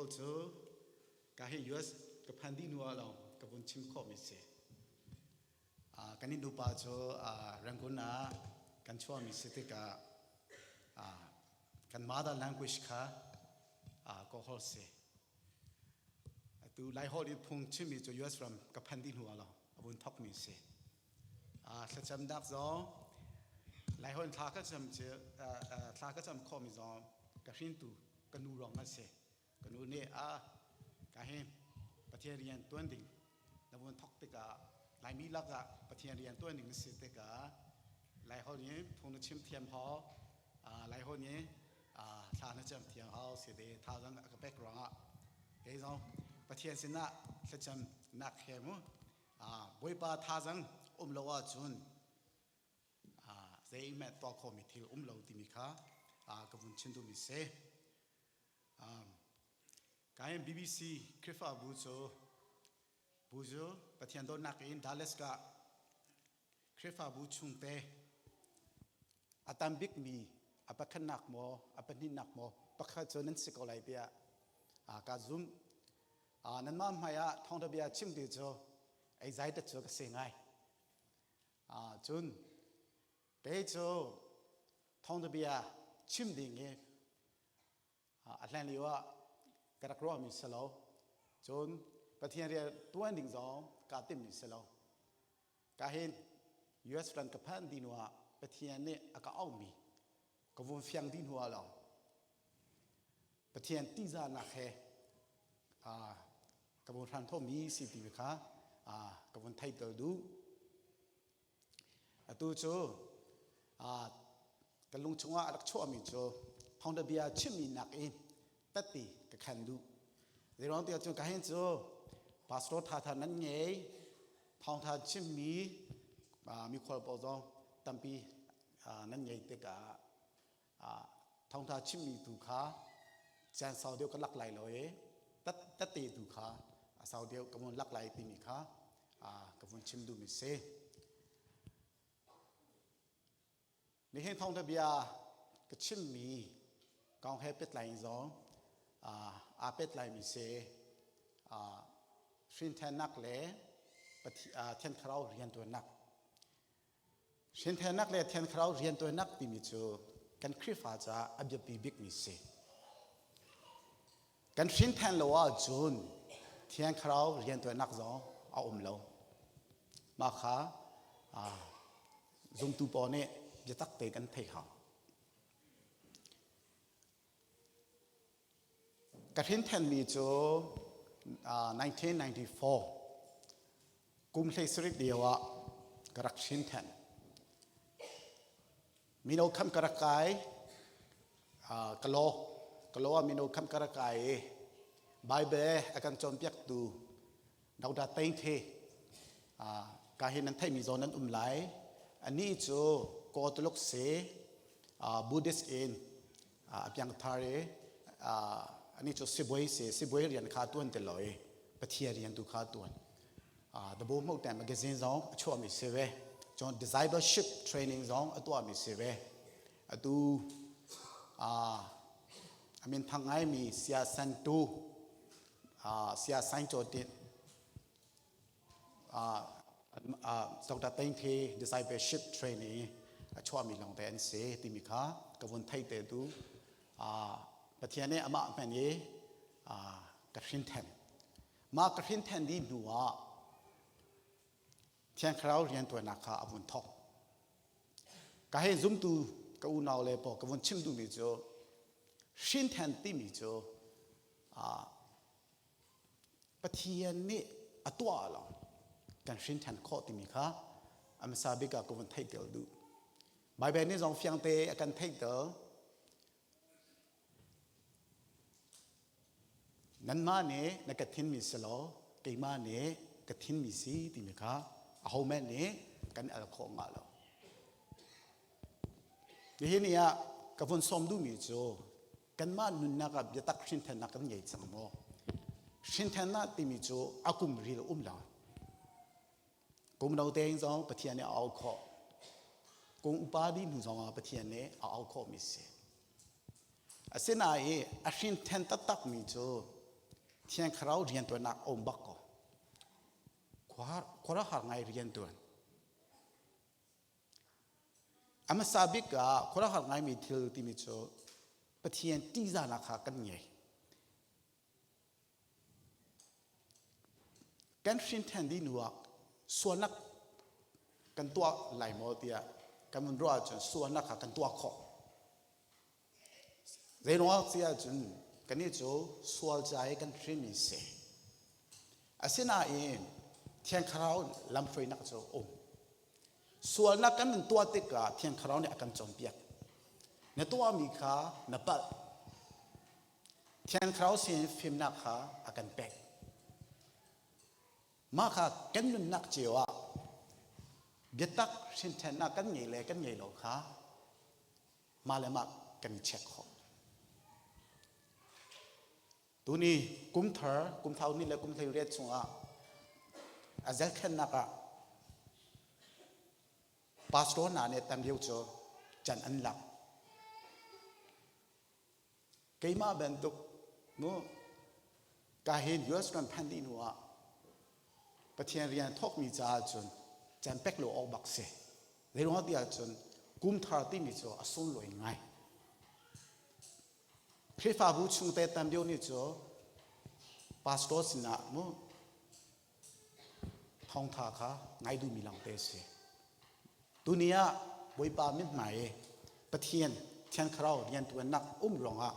Laiholh cu ka hi US ka phan dih hnu ah lawng ka vun chim khawhmi si. Kan i nupa cu Rangoon ah kan chuahmi si tikah kan mother language kha Kawlholh si. Atu Laiholh i phung chimmi cu US ram ka phan dih hnu ah lawng a vun thawkmi si. Thlacamnak zong Laiholh thla ka cam cu thla ka cam khawhmi zong ka hrintu ka nu ruang an si. Ka nu nih a ka hi Pathian rian tuan ding na vun thawk tikah Laimi lakah Pathian rian tuan ding na si tikah Laiholh in phung na chim thiam hau, Laiholh in thla na cam thiam hau si te thazaang a ka pek ruangah kei zong Pathian sinah thlacam nak he mu Bawipa thazaang um lo ahcun zeihmanh tuah khawhmi thil um lo timi kha ka vun chim duhmi si. Kain BBC Khrihfabu cu bu cu Pathian dawtnak in Dallas ka Khrihfabu chungte a tam bikmi a pakhatnak maw a pahnihnak maw pakhat cu nan si ko lai tiah ka zumh. Nanmah hmai ah thawngṭha bia chim ti cu ei zai tat cu ka si ngai. Cun kei cu thawngṭha bia chim ding i a hlan lio ah ka rak ruahmi si lo. Cun Pathian rian tuan ding zong kaa timmi si lo. Ka hin US ram ka phanh dih hnu ah Pathian nih a ka auhmi ka vun fiang dih hnu ah lawng Pathian tihzahnak he ka vun hran thawhmi si ti kha ka vun theihter duh. Atu cu ka lung chungah a rak chuahmi cu thawngṭha bia chimmi nakin tatti ka khan duh. Zeiruang tiah cun ka hin cu pastor thatha nan ngei, thawngṭha chimmi mikhual pawl zong tampi nan ngei tikah thawngṭha chimmi tu kha caan sau deuh ka lak lai lo i tette tu kha a sau deuh ka vun lak lai timi kha ka vun chim duhmi si. Nihin thawngṭha bia ka chimmi kong he pehtlai in zong aa pehtlaimi si. Hrinthennak le Thiang Thlarau rianṭuannak. Hrinthennak le Thiang Thlarau rianṭuannak timi cu kan Khrihfa caah a biapi bikmi si. Kan hrinthen lo ahcun Thiang Thlarau rianṭuannak zong a um lo. Mah kha zumtu pawl nih biatak te kan theih hau. Ka hrinthenmi cu 1994 kum 17 lio ah ka rak hrinthen. Mino kham ka rak kai ka law ka law ah mino kham ka rak kai i Bible a kan cawnpiaktu Dr. Tengthe ka hi nan theihmi zawn nan um lai. Anih cu Kawtuluk si Buddhist in a piangthar i anih cu sibawi si sibawi rian kha tuan ti lo i Pathian rian tu kha tuan. The Bo Hmuh magazine zong a chuahmi si ve. Cun discipleship training zong a tuahmi si ve. Atu a min thang ngaimi Sia San Tu Sia Sain Chaw Tin Dr. Tengthe discipleship training a chuahmi lawngte an si timi kha ka vun thei te tu Pathian nih amah hman i ka hrin then. Mah ka hrin then dih hnu ah Thiang Thlarau riantuannak kha a vun thawk. Ka hei zumtu ka unau le pawl ka vun chim duhmi cu hrin then timi cu Pathian nih a tuah lo kan hrin ṭhan khawh timi kha a hmasa bik ah ka vun theihter duh. Baibal nih zong fiangte a kan theihter. Nanmah nih na ka thinmi si law keimah nih ka thinmi si timi kha ahohmanh nih kan al khawh ngah lo. Nihin ni ah ka vun sawm duhmi cu kanmah nunnak ah biatak hrinthennak kan ngei cang maw? Hrinthennak timi cu a kum ril um lo. Kum no tein zong Pathian nih a auh khawh. Kum upa dih hnu zong ah Pathian nih a auh khawhmi si. Asinain a hrinthen taktakmi cu Thiang Thlarau riantuannak a um bak ko. Khuaruahhar ngai riantuan. A hmasa bik ah khuaruahhar ngaimi thil timi cu Pathian ṭihzahnak kha kan ngei. Kan hrinṭhen dih hnu ah sualnak kan tuah lai maw tiah kan vun ruah ahcun sualnak kha kan tuah khawh. Zeiruang si ahcun kannih cu sual ca i kan hrinmi si. Asinain Thiang Thlarau lamhruainak cu a um. Sualnak kan in tuah tikah Thiang Thlarau nih a kan cawnpiak. Na tuahmi kha na palh. Thiang Thlarau sin fimnak kha a kan pek. Mah kha kan nunnak cio ah biatak hrinṭhennak kan ngei le kan ngei lo kha mah le mah kan i check khawh. Tuni kum thar, kum thau ni le kum hlei riat chungah a zelkhennak ah pastor hna nih tam deuh cu can an lak. Keimah bantuk mu ka hin US kan phanh dih hnu ah Pathian rian thawkmi caah cun can pek lo awk bak si. Zeiruang ti ahcun kum thar timi cu a sunglawi ngai. Khrihfabu chungte tam deuh nih cu pastor sinah mu thawngtha kha ngai duhmi lawngte a si. Tuni ah Bawipa mithmai i Pathian Thiang Thlarau riantuannak um ruangah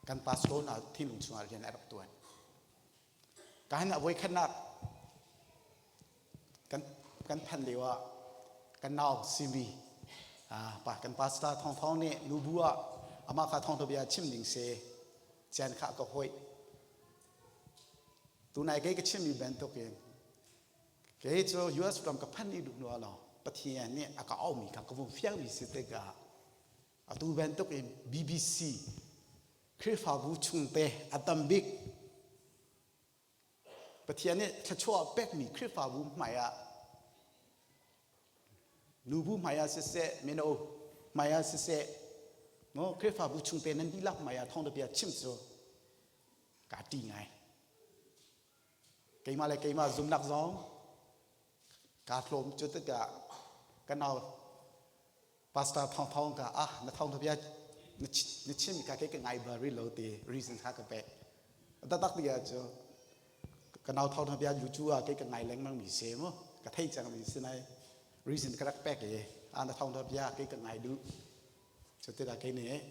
kan pastor hna thinlung chungah rian a rak tuan. Ka hin a voikhatnak kan kan phanh lio ah kan nau simi pa kan pastor Thawng Thawng nih nubu ah amah kha thawngtha bia chim ding si cian kha ka hoih Tunai kei ka chimmi bantukin kei cu US ram ka phanh i duh hnu ah Pathian nih a ka aumi kha ka vung fiangmi si tikah atu bantukin BBC Khrihfabu chungte a tam bik Pathian nih thluachuah pekmi Khrihfabu hmai ah nubu hmai ah siseh mino hmai ah siseh no Khrihfabu chungte nan dihlak hmai ah thawngtha bia chim cu kaa ṭi ngai. Keimah le keimah zumnak zong kaa tlawm cu tikah ka nau pastor Thawng Thawng ka ah na thawng bia na chim ka ke ka ngai bal rih lo ti reason kha ka pek. Taktak ti ah cu ka nau thawng bia lu cu ah ke ka ngai lengmang mi se mu ka thei cang mi si nai reason ka rak pek i ah na thawng bia ke ka ngai duh cu tikah kei nih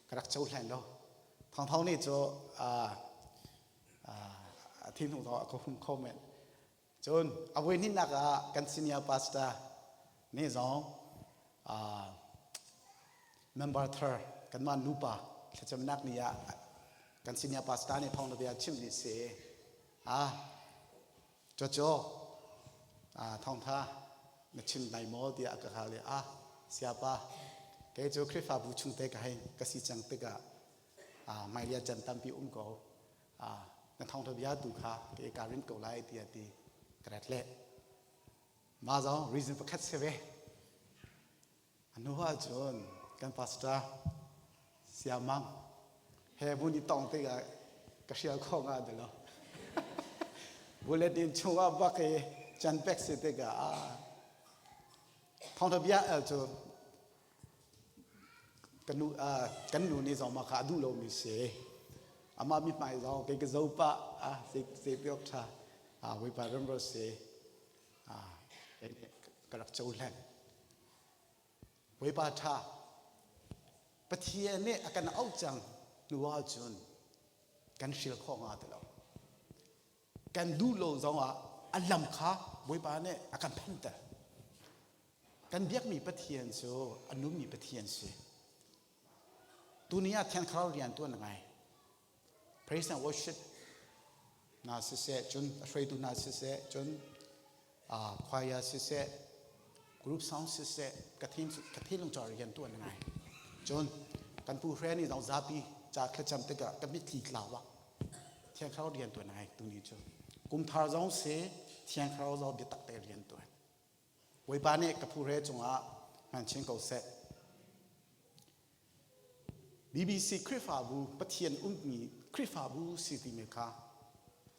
ka rak cohlan lo. Thawng Thawng nih cu a thinhung thawng a ka hum kho men. Cun a voi hnihnak ah kan senior pastor nih zong member thar kanmah nupa thlacamnak ni ah kan senior pastor nih thawng bia chim ni si. Ah Cucu thawngtha na chim lai maw tiah a ka hal i ah siapa kei cu Khrihfabu chungte ka hei ka si cang tikah hmailei chan tampi um ko na thawngtha bia tu kha kei ka rin ko lai tiah ti ka rat leh. Mah zong reason pakhat si ve. A hnu ahcun kan pastor Siamang he vun i tong tikah ka hrial kho nga ti lo. Bulletin chungah bak i can pek si tikah ah thawngtha bia el cu kan nu kan nu nih zong mah kha a duh lomi si. Amah mithmai zong kei ka zo pah ah zei ti awk ṭha Bawipa remro si. Ka rak cohlan. Bawipa ṭha Pathian nih a kan auh cang hnu ahcun kan hrial khawh hnga ti lo. Kan duh lo zongah a lam kha Bawipa nih a kan phanter. Kan biakmi Pathian cu a nungmi Pathian si. Tuni ah Thiang Thlarau rian tuan ngai. Praise and worship hna siseh, cun a hruaitu hna siseh, cun choir siseh, group song siseh, ka thinlung caw rian tuan ngai. Cun kan pu hre nih zong zapi ca thlacam tikah ka mitthli tlau ah Thiang Thlarau rian tuan ngai tuni cu. Kum thar zong si Thiang Thlarau zong biatak te rian tuan. Bawipa nih ka phu hre cungah hman chin ko seh. BBC Khrihfabu Pathian ummi Khrihfabu si timi kha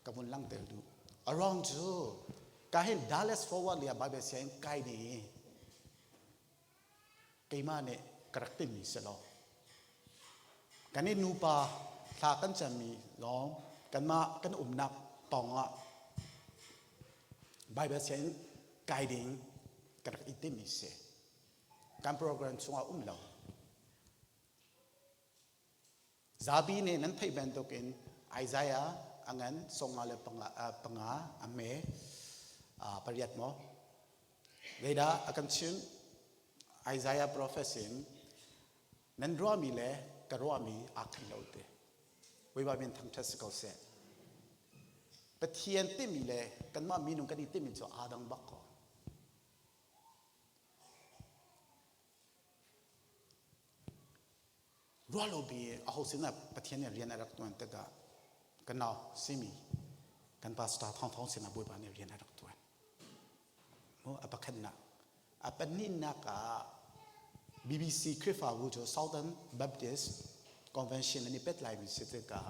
ka vun langhter duh. A ruang cu ka hin Dallas Forward le Bible sianginn kai ding i keimah nih ka rak timmi si lo. Kan i nupa thla kan cammi lawng kanmah kan umnak pawng ah Bible sianginn kai ding ka rak i timmi si. Kan program chungah um lo. Zapi nih nan theih bantukin Isaiah a ngan 55 a hme pariat maw? Zeidah a kan chimh? Isaiah prophet sin nan ruahmi le ka ruahmi aa khat lo te. Bawipa min thangṭhat si ko seh. Pathian timi le kanmah minung kan i timi cu aa dang bak ko. Ruahlopi aho sinah Pathian nih rian a rak tuan tikah ka nau simi kan pastor Thawng Thawng sinah Bawipa nih rian a rak tuan. Mu a pakhatnak. A pahnihnak ah BBC Khrihfabu cu Southern Baptist Convention an i pet laimi si tikah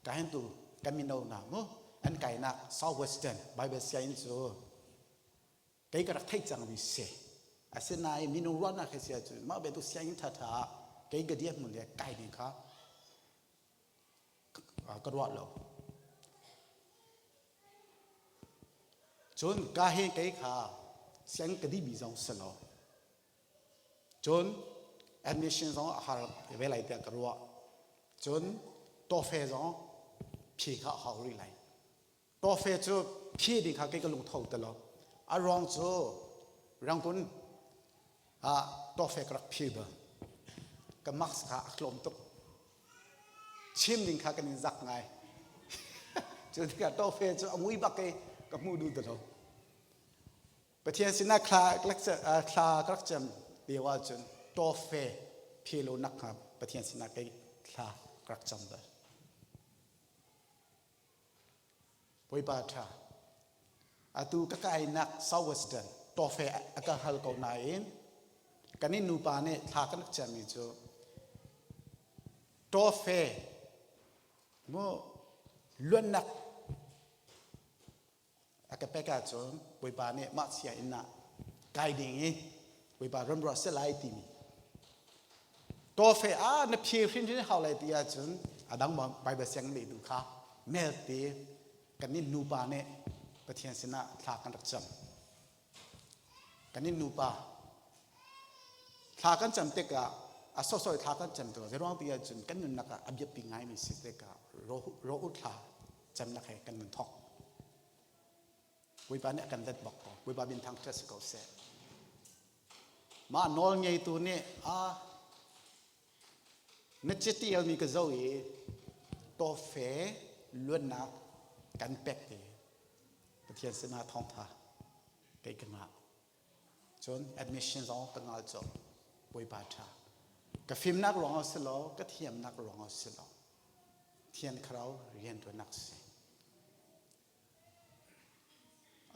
ka hen tu kan mino hna mu an kainak Southwestern Bible sianginn cu Kei ka rak theih cangmi si. Asinain minung ruahnak he si ahcun mah bantuk sianginn ṭhaṭha ah kei ka dirhmun le kai ding kha ka ruah lo. Cun ka he kei kha sianginn ka dihmi zong si lo. Cun admission zong a har ve lai tiah ka ruah. Cun tawfe zong phi kha a hau rih lai. Tawfe cu phi ding kha kei ka lungtho ti lo. A ruang cu Rangoon ah tawfe ka rak phi bal. Ka max kha a tlawm tuk. Chim ding kha kan in zak ngai. Cu tikah tawfe cu a mui bak i ka hmu duh ti lo. Pathian sinah thla thla ka rak cam lio ahcun tawfe phi lo nak hnga Pathian sinah kei thla ka rak cam bal. Bawipa ṭha. Atu ka kainak Southwestern tawfe a ka hal ko nain kan in nupa nih thla kan rak ciami cu tawfe mu luannak a ka pek ahcun Bawipa nih mah sia inn ah kai ding i Bawipa remruah seh lai timi tawfe ah na phi hrinhrin hau lai ti ahcun a dang Bible siang leh tu kha mel te kan nih nupa nih Pathian sinah thla kan rak cam kan nih nupa thla kan cam tikah a sawsoi thla kan cam tikah zeiruang ti ahcun kan nunnak ah a biapi ngaimi si tikah ro u thla camnak he kan nun thawk Bawipa nih a kan let bak ko. Bawipa min thangṭhat si ko seh. Mah nawl ngeitu nih a na catialmi ka zoh i tawfe luannak kan pek ti Pathian sinah thawngtha kei ka ngah. Cun admission zong ka ngal colh. Bawipa ṭha. Ka fimnak ruangah si lo, ka thiamnak ruangah si lo. Thian Thlarau rianṭuannak si.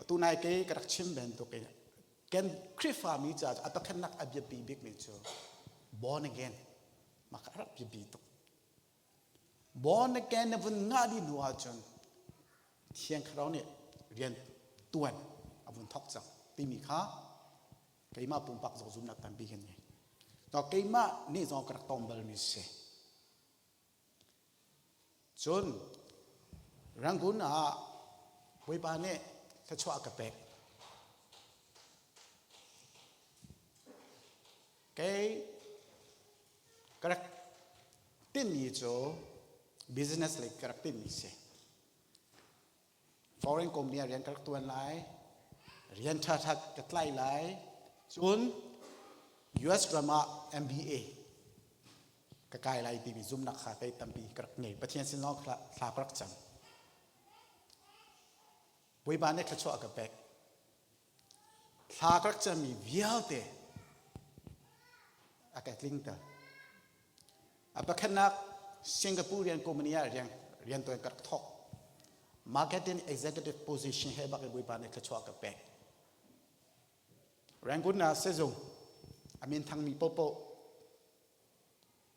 Atu nai kei ka rak chim bantuk in kan Khrihfami caah a pakhatnak a biapi bikmi cu born again mah kha a rak biapi tuk. Born again na vun ngah dih hnu ahcun Thiang Thlarau nih rian tuan a vun thawk cang timi kha keimah pumpak zong zumnak tampi kan ngei. To keimah nih zong ka rak tong balmi si. Cun Rangoon ah Bawipa nih thluachuah a ka pek. Kei ka rak tinhmi cu business lei ka rak tinhmi si. Foreign company ah rian ka rak tuan lai, rian ṭhaṭha ka tlai lai, cun US ram ah MBA ka kai lai timi zumnak kha kei tampi ka rak ngei. Pathian sin lawng thla ka rak cam. Bawipa nih thluachuah a ka pek. Thla ka rak cammi vialte a ka tlingter. A pakhatnak Singaporean company ah rian riantuan ka rak thawk. Marketing executive position he bak i Bawipa nih thluachuah ka pek. Rangoon ah sezung a min thangmi popo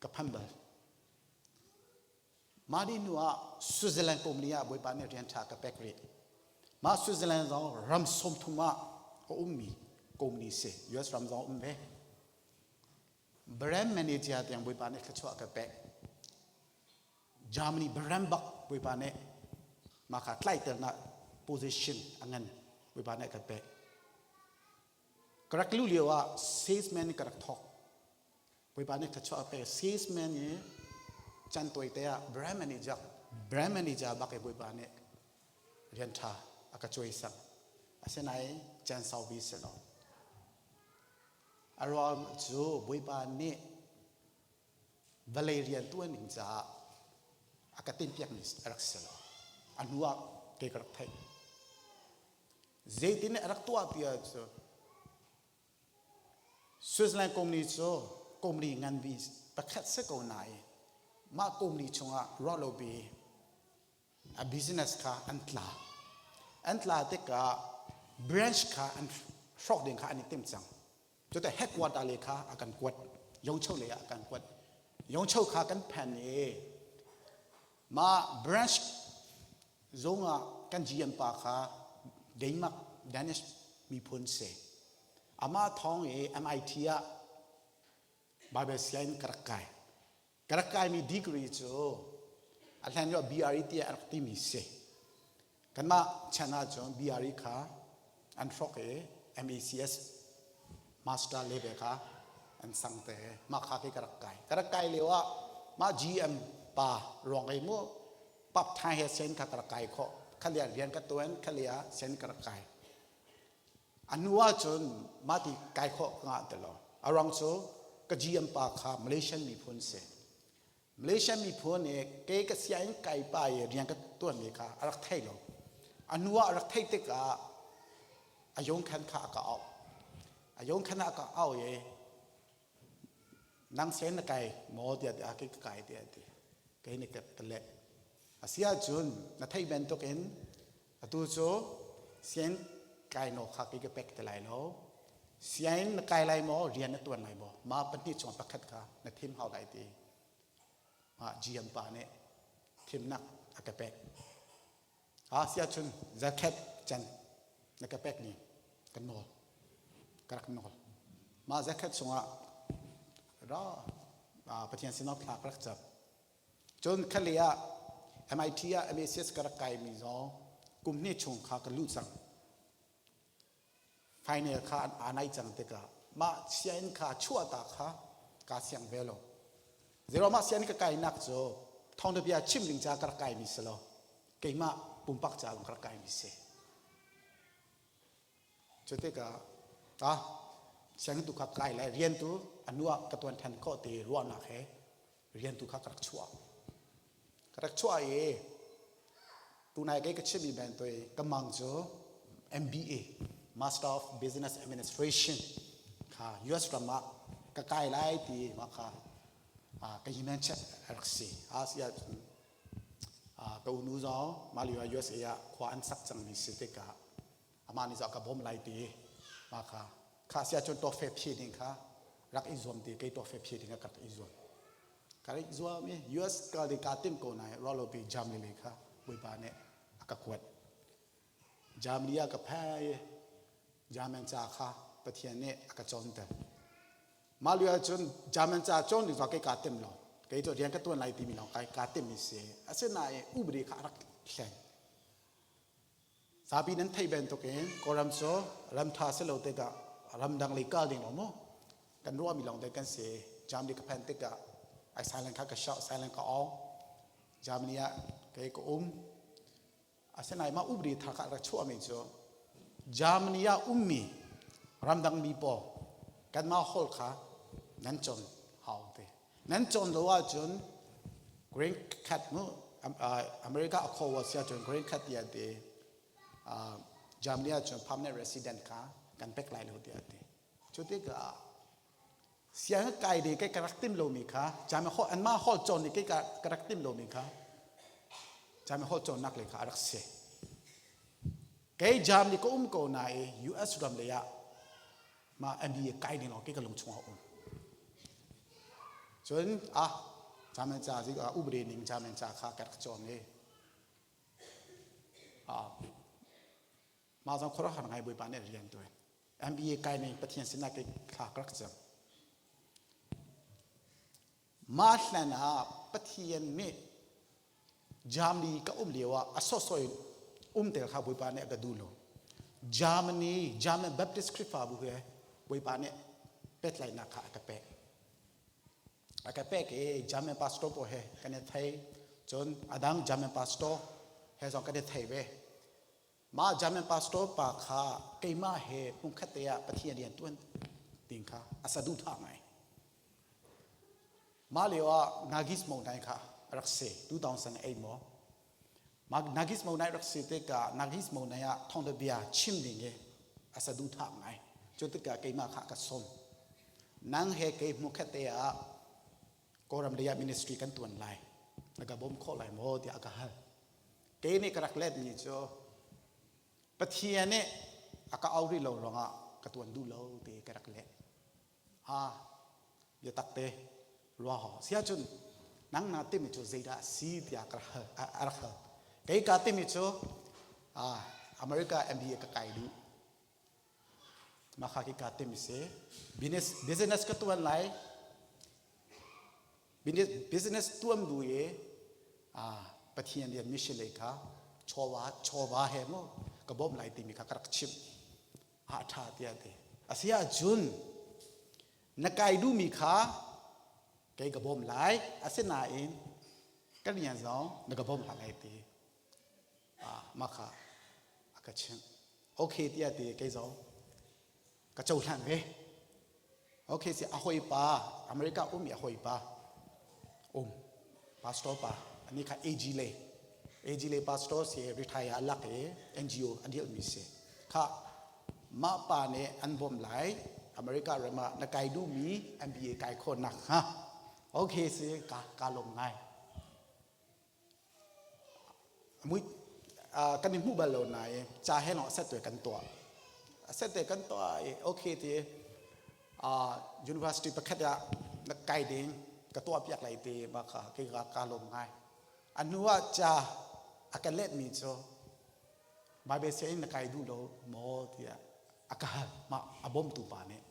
ka phan bal. Mah dih hnu ah Switzerland company ah Bawipa nih rian ṭha ka pek rih. Mah Switzerland zong ram 30 ah a ummi company si. US ram zong um ve. Brand manager tiang Bawipa nih thluachuah ka pek. Germany brand bak Bawipa nih mah kha tlaihternak position a ngan Bawipa nih ka pek. Ka rak luh lio ah salesman ka rak thawk. Bawipa nih thluachuah a pek. Salesman i can tawite ah brand manager brand manager bak i Bawipa nih rian ṭha a ka cuai sak. Asinain can saupi si lo. A ruang cu Bawipa nih vawlei rian tuan ding caah a ka tinhpiakmi a rak si lo. A hnu ah kei ka rak theih. Zeitin a rak tuah ti ahcun Switzerland company cu company nganbi pakhat si ko nain mah company chungah ruah lopi a business kha an tla. An tla tikah branch kha an hrawk ding kha an i tim cang. Cute headquarter le kha a kan kuat. Yongcho le ah a kan kuat. Yongcho kha kan phan i mah branch zung ah kan GM pa kha Denmark Danish miphun si. Amah thawng i MIT ah Bible sianginn ka rak kai. Ka rak kaimi degree cu a hlan lio BRE tiah a rak timi si. Kanmah chan ahcun BRE kha an hrawk i MECS master level kha an sang te. Mah kha khi ka rak kai. Ka rak kai lio ah mah GM pa ruang i mu pap thai he sen kha ka rak kai khawh. Khalia rian ka tuan, khalia sen ka rak kai. A hnu ahcun mah ti kai khawh ka ngah ti lo. A ruang cu ka GM pa kha Malaysian miphun si. Malaysian miphun i kei ka sianginn kai pa i rian ka tuanmi kha a rak thei lo. A hnu ah a rak theih tikah a yongkhan kha a ka auh. A yongkhan ah a ka auh i nang sen na kai maw tiah ti ah kei ka kai tiah a ti. Kei nih ka leh. A si ahcun na theih bantukin Atu cu sianginn kai naw kha kei ka pek ti lai lo. Sianginn na kai lai maw, rian na tuan lai maw? Mah pahnih chung pakhat kha na thim hau lai ti. Mah GM pa nih thimnak a ka pek. Ah si ahcun zakhat can na ka pek ni ka nawl. Ka rak nawl. Mah zakhat chungah ra Pathian sinah thla ka rak cam. Cun khalei ah MIT ah MACS ka rak kaimi zong kum hnih chung kha ka luh cang. Final kha aa nai cang tikah mah sianginn kha chuahta kha kaa siang ve lo. Zero mah sianginn ka kainak cu thawngtha bia chim ding ca ka rak kaimi si lo. Keimah pumpak ca lawng ka rak kaimi si. Cu tikah ah sianginn tu kha kai lai rian tu a hnu ah ka tuan than khawh ti ruahnak he rian tu kha ka rak chuah. Ka rak chuah i tunai kei ka chimmi bantuk ka mang cu MBA Master of Business Administration kha US ram ah ka kai lai ti mah kha ka himan chet a rak si. Asia ka unu zong mah lio ah USA ah khua an sak cangmi si tikah amah nih ka bawm lai ti mah kha kha sia cun tawfe phi ding kha rak i zuam ti kei tawfe phi ding ka rak i zuam ka rak zuam i US kal ding kaa tim ko nai ruahlopi Germany lei kha Bawipa nih a ka kuat Germany ah ka phai i German ca kha Pathian nih a ka cawnter Mah lio ahcun German ca cawn ding kei kaa tim lo. Kei cu rian ka tuan lai timi lawng kai kaa timmi si. Asinain upadi kha a rak hleng. Zapi nan theih bantukin Kawlram cu ram ṭha si lo tikah ramdang lei kal ding lo mu. Kan ruahmi lawng te kan si. Germany ka phan tikah ai silent kha ka shout, silent ka awng. Germany ah kei ka um. Asinain mah upadi thar kha rak chuahmi cu Germany ah ummi ramdang mi pawl kanmah holh kha nan cawn hau te. Nan cawn lo ahcun green card mu America a khaw si ahcun green card tiah ti Germany ahcun permanent resident kha kan pek lai lo tiah ti. Cu tikah sianginn kai ding kei ka rak tim lomi kha German holh anmah holh cawn nih kei ka rak tim lomi kha German holh cawnnak lei kha a rak si. Kei Germany ka um ko na i US ram lei ah ma MBA kai ding lawng kei ka lung chung ah um. Cun ah. German ca zi upade ning German ca kha ka rak cawn i mah zong khuaruahhar ngai Bawipa nih rian tuan. MBA kai ning Pathian sinah kei thla ka rak cam. Mah hlan ah Pathian nih Germany ka um lio ah a sawhsawh in umter kha Bawipa nih a ka duh lo. Germany, German Baptist Khrihfabu he Bawipa nih pehtlaihnak kha a ka pek. A ka pek i German pastor pawl he kan i thei. Cun a dang German pastor he zong kan i thei ve. Mah German pastor pa kha keimah he hmunkhat te ah Pathian rian tuan ding kha a saduhthah ngai. Mah lio ah Nagis Mawhnai kha a rak si 2008 maw. Mah Nagis Mawhnai rak si tikah Nagis Mawhnai ah thawngtha bia chim ding i a saduhthah ngai. Cu tikah keimah kha ka sawm. Nang he kei hmunkhat te ah Kawlram lei ah ministry kan tuan lai. Na ka bawm khawh lai maw tiah a ka hal. Kei nih ka rak letmi cu Pathian nih a ka auh rih lo ruangah ka tuan duh lo ti ka rak leh. Ah, biatak te rua ho. Siahcun nang na timi cu zeidah a si tiah ka rak hal, a rak hal. Kei ka timi cu ah, America MBA ka kai duh. Mah kha khi ka timi si. Business, business ka tuan lai. Business tuan bu i ah, Pathian rian mission lei kha chawva chawva he mu ka bawmh lai timi kha ka rak chimh. A ṭha tiah a ti. A si ahcun na kai duhmi kha kei ka bawm lai. Asinain ka rian zong na ka bawm hlah lai ti. Ah, mah kha a ka chimh. Okay tiah ti kei zong ka cohlan ve. Okay si a hawipa America um i a hawipa um pastor pa ani kha AG le AG le pastor si retire a lak i NGO a dirhmi si kha mah pa nih an bawmh lai America ram ah na kai duhmi MBA kai khawh nak hnga okay si ka ka lawm ngai Mui kan i hmuh bal lo nain ca he lawng set kan tuah. Set te kan tuah i okay ti university pakhat ah na kai ding ka tuah piak lai ti ma kha kei ka ka lawm ngai. A hnu ah ca a ka let mi cu Bible sianginn na kai duh lo maw tiah a ka hal. Mah a bawmtu pa nih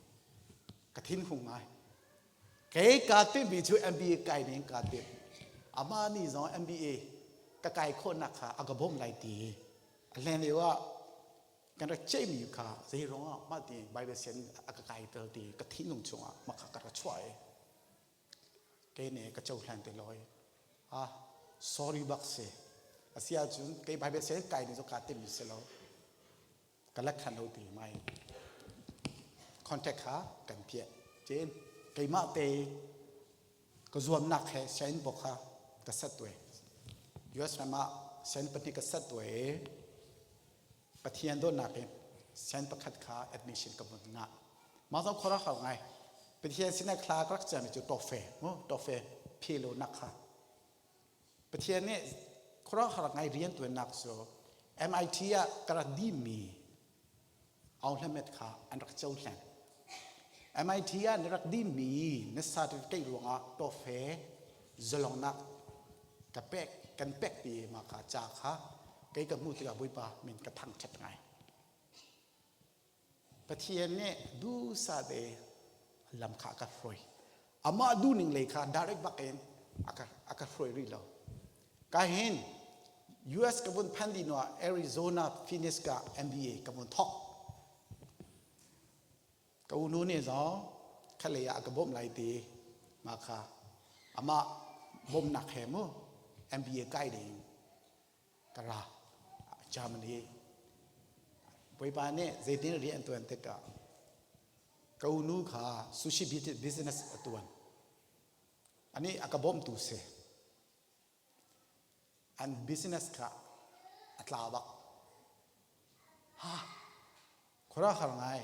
ka thin hung ngai. Kei kaa timhmi cu MBA kai ding kaa timh. Amah nih zong MBA ka kai khawhnak kha a ka bawmh lai ti. A hlen lio ah kan rak ceihmi kha zei ruangah mah ti Bible sian a ka kai tel ti ka thinlung chungah mah kha ka rak chuah i kei nih ka cohlan te loi. Ah, sorry bak si. A si ahcun kei Bible sian kai ding cu kaa timhmi si lo. Ka lak khan lo ti mai contact kha kan piah cin keimah te ka zuamnak he sianginn bok kha ka set ve US ram ah sianginn pahnih ka set ve Pathian dawtnak in sianginn pakhat kha admission ka vun ngah mah zong khora hau ngai Pathian sinah thla ka rak ciami cu tawfe mu tawfe phi lo nak kha Pathian nih khuaruahhar ngai riantuannak cu MIT ah ka rak dihmi Aung Hlamet kha an rak cohlan. MIT ah na rak dihmi na certificate ruangah tawfe zalongnak ka pek kan pek ti ma kha ca kha kei ka hmuh tikah Bawipa min ka thangṭhat ngai. Pathian nih duhsah te lam kha a ka hruai. Amah duhning lei kha direct bak in a ka hruai rih lo. Ka hin US ka vun phan dih hnuah Arizona Phoenix ka MBA ka vun thawk. Ka unu nih zong khalei ah a ka bawmh lai ti mah kha amah bawmhnak he mu MBA kai ding ka ra Germany Bawipa nih zeitin rian tuan tikah ka unu kha sushi business a tuan ani a ka bawmtu si an business kha a tla bak ha khura har ngai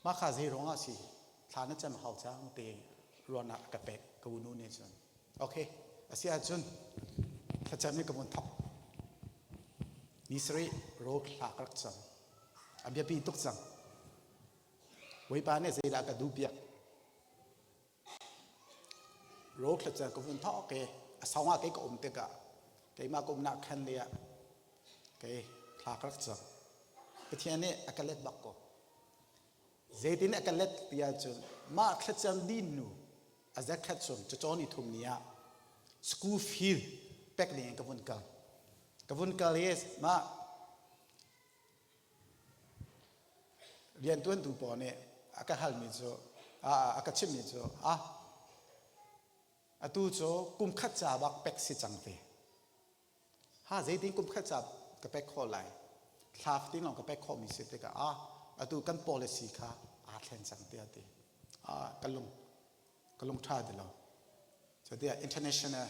mah kha zei ruang ah si thla na cam hau cang te ruahnak a ka pek ka unu nih cun okay a si ahcun thlacam hi ka vun thok ni sarih ro thla ka rak cam a biapi tuk cang Bawipa nih zeidah ka duh piak. Ro thlaca ka vun thawk i a song ah kei ka um tikah keimah ka umnak khan lei ah kei thla ka rak cam. Pathian nih a ka let bak ko. Zeitin a ka let ti ahcun mah thlacam din nu a zakhat chung cacawn i thum ni ah school fee pek ding in ka vun kal. Ka vun kal i mah Riantuantu pawl nih a ka halmi cu a ka chimhmi cu ah atu cu kum khat ca bak pek si cang ti. Ha zeitin kum khat ca ka pek khawh lai? Thla fatin lawng ka pek khawhmi si tikah ah atu kan policy kha aa thlen cang tiah a ti. Ah ka lung ka lung ṭha ti lo. So tiah international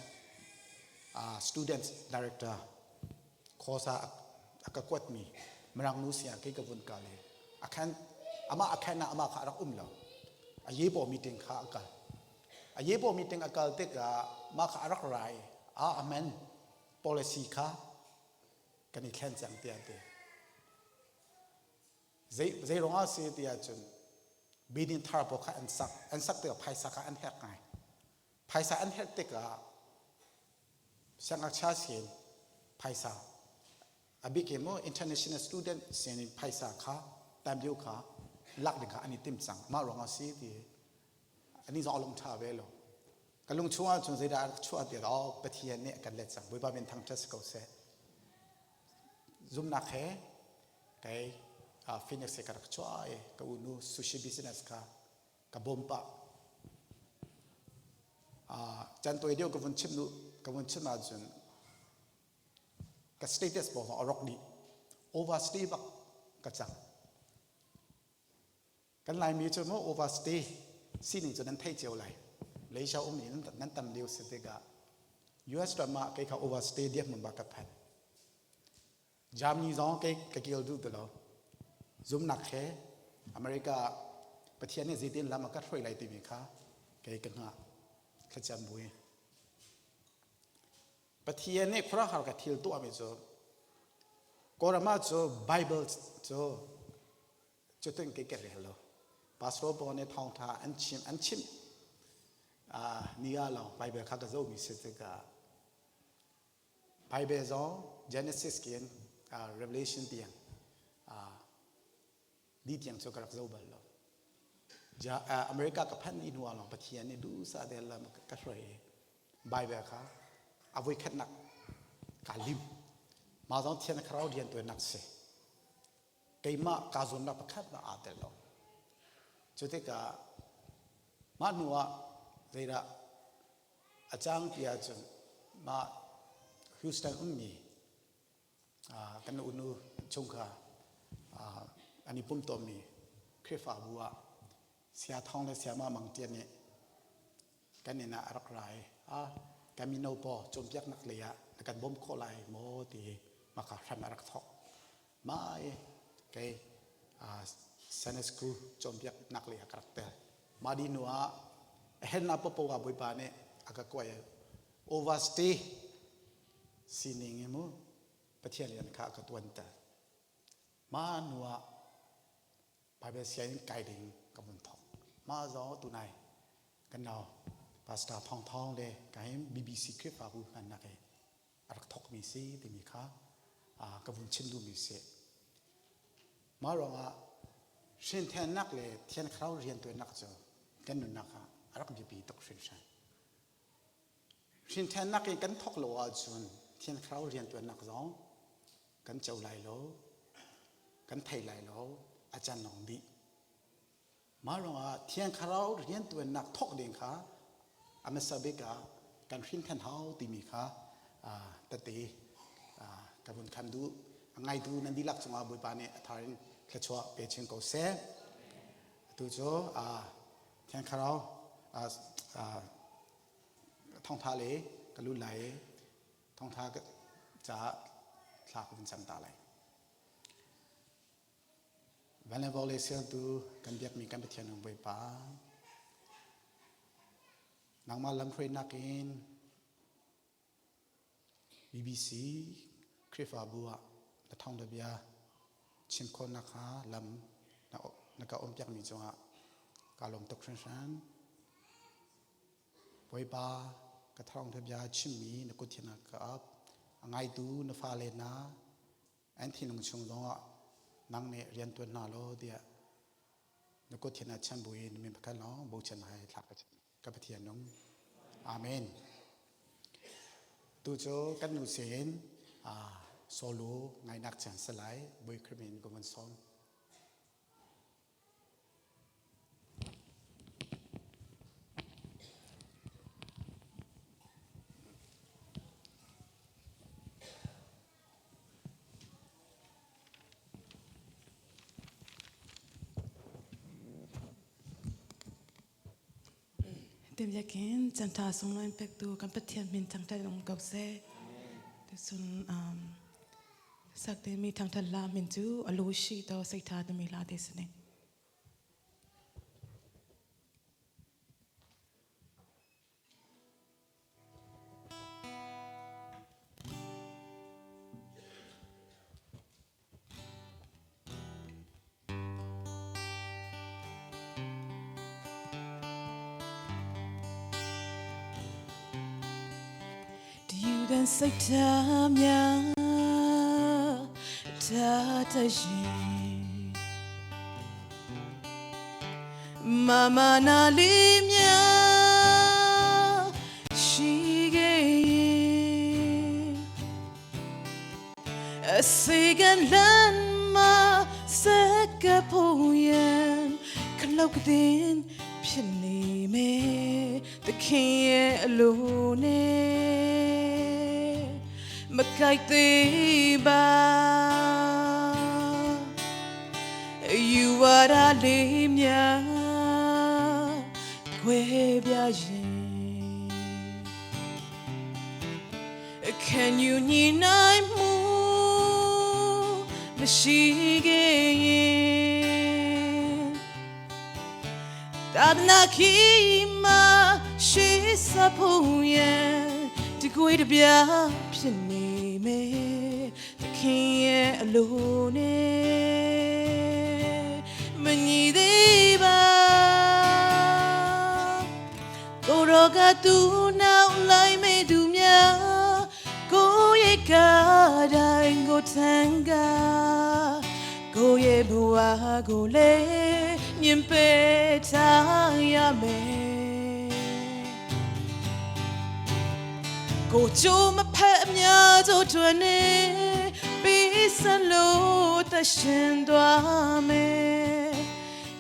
students director course ah a ka kuatmi Mirang nu siang kei ka vun kal i a khan amah a khan ah amah kha a rak um lo. A yepo meeting kha a kal. A yepo meeting a kal tikah mah kha a rak ra i a amen policy kha kan i thlen cang tiah a ti. Zei zei ruangah a si ti ahcun building thar pawl kha an sak an sak tikah phaisa kha an herh ngai. Phaisa an herh tikah siangngakchia sin phaisa a bik in maw international student sin in phaisa kha tam deuh kha lak ding kha an i tim cang. Mah ruangah a si ti ani zong a lung ṭha ve lo. Ka lung chungah cun zeidah a rak chuah ti oh Pathian nih a kan let cang. Bawipa min thangṭhat si ko seh. Zumnak he kei Phoenix he ka rak chuah i ka unu sushi business kha ka bawm pah. Can tawi deuh ka vun chim ka vun chim ahcun ka status pawl a rawk dih. Overstay bak ka cang. Kan Laimi cu maw overstay sining cu nan thei cio lai. Malaysia ummi nan tam lio si tikah US ram ah kei kha overstay dirhmun bak ka phan. Germany zong kei ka kil duh ti lo. Zumnak he America Pathian nih zeitin lam a ka hruai lai timi kha kei ka hngah. Thlacam bui. Pathian nih khuaruahhar ka thil tuahmi cu Kawlram ah cu Bible cu cutin kei ka rel lo. Pastor pawl nih thawngṭha an chim an chimh ni ah lawng Bible kha ka zohmi si tikah Bible zong Genesis kin Revelation tiang di tiang cu ka rak zoh bal lo. America ka phanh dih hnu ah lawng Pathian nih duhsah te lam ka hruai i Bible kha a voikhatnak kaa lim. Mah zong Thiang Thlarau riantuannak si. Keimah kaa zuamnak pakhat ah aa tel lo. Cu tikah mah hnu ah zeidah a cang ti ahcun mah Houston ummi kan unu chungkhar an i pum tawnmi Khrihfabu ah Saya Thawng le Sayama Mang Tian nih kan inn ah a rak ra i ah kan mino paw cawnpiaknak lei ah na kan bawmh khawh lai maw ti maka hram a rak thawk. Mah i kei Sunday school cawnpiaknak lei ah ka rak tel. Mah dih hnu ah a hennak paohpaoh ah Bawipa nih a ka kuai overstay sining i mu Pathian rian kha a ka tuanter. Mah hnu ah Bible sianginn kai ding ka vun thawk. Mah zong tunai kan nau Pastor Thawng Thawng le kai BBC Khrihfabu hmannak i a rak thawkmi si timi kha ka vun chim duhmi si. Mah ruangah hrinthennak le Thiang Thlarau riantuannak cu kan nunnak ah a rak biapi tuk hringhran. Hrinthennak in kan thawk lo ahcun Thiang Thlarau riantuannak zong kan co lai lo, kan thei lai lo, a can lawng dih. Mah ruangah Thiang Thlarau riantuannak thawk ding kha a hmasa bik ah kan hrinthen hau timi kha tete ka vun khan duh. A ngaitu nan dihlak cungah Bawipa nih a thar in thluachuah pe chin ko seh. Atu cu Thiang Thlarau thawngtha le ka lut lai i thawngtha caah thla ka vun cam ta lai. Van le vawlei sertu kan biakmi kan Pathian nung Bawipa, nangmah lamhruainak in BBC Khrihfabu ah na thawngtha bia chim khawhnak kha lam na ka umpiakmi cungah kaa lawm tuk hringhran. Bawipa ka thawngtha bia chimmi na kut hin ka ap. A ngaitu na fale hna an thinlung chung zongah nang nih rian tuan hna law tiah na kut hin a chan buin min pakhat lawng bochan hai thlak ka Pathian nung. Amen. Tu cu kan nu sin solo ngainak chan salai Bui Krimin ko van sawm. Tim yakin cantha sunglawi pektu kan Pathian min thangthat um ko seh. Tucun um, sakte mi thangthat la min cu alu shi to seitha timi la te sine. Do you then say tamya ta ta yin Mama na li mya shi ge yin အစေကလန်မစကဖို့ရန်ခလုတ်တဲ့ဖြစ်နေမယ်သခင်ရဲ့အလိုနဲ့မကိုက်သေးပါယူဝါဒလေးများခွဲပြရင် ခံယူညီနိုင်မှုမရှိခဲ့ရင်သာသနာခီမှာရှိစဖို့ရန်ဒီကိုယ်တပြားဖြစ်နေမယ်သခင်ရဲ့အလိုနဲ့မညီသေးပါကိုရောကသူနောက်လိုက်မဲ့သူများကိုရဲ့ကားတိုင်းကိုထန်ကကိုရဲ့ဘဝကိုလည်းညင်ပယ်ထားရမယ်ကိုကြိုးမဖက်အများတို့တွင်နေပြီးစလို့တရှင်သွားမယ်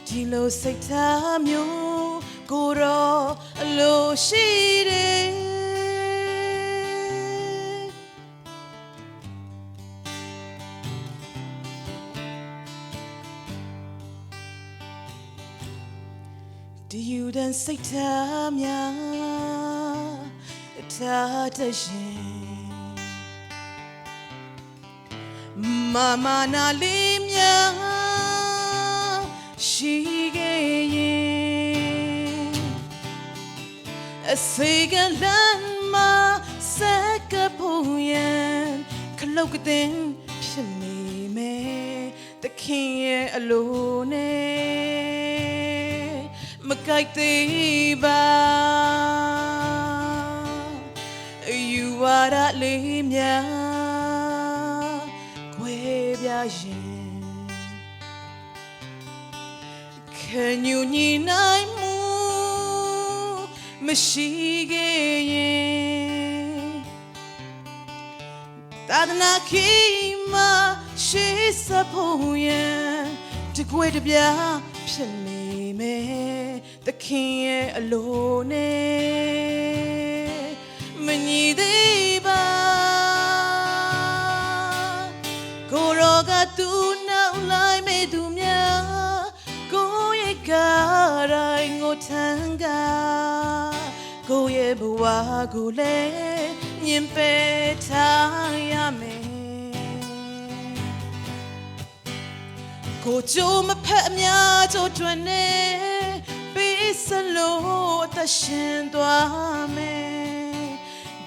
ဒီလိုစိတ်ထားမျိုးကိုတော့အလိုရှိတယ် Do you then say ထားများထားတဲ့ရှင်မမနာလေးများရှိခဲ့ရင်အစေကလန်မစကဖို့ရန်ခလုတ်ကတဲ့ဖြစ်နေမယ်သခင်ရဲ့အလိုနဲ့မကိုက်သေးပါယူဝါဒလေးများခွဲပြရင်ခံယူညီနိုင်မှုမရှိခဲ့ရင်သာသနာခီမှာရှိစဖို့ရန်တကွေတပြားဖြစ်နေမယ်သခင်ရဲ့အလိုနဲ့မညီသေးပါကိုရောကသူနောက်လိုက်မဲ့သူများကိုရဲ့ကားတိုင်းကိုထန်ကကိုရဲ့ဘဝကိုလည်းညင်ပယ်ထားရမယ်ကိုကြိုးမဖက်အများကြိုးတွင်နေပြီးစလို့အသက်ရှင်သွားမယ်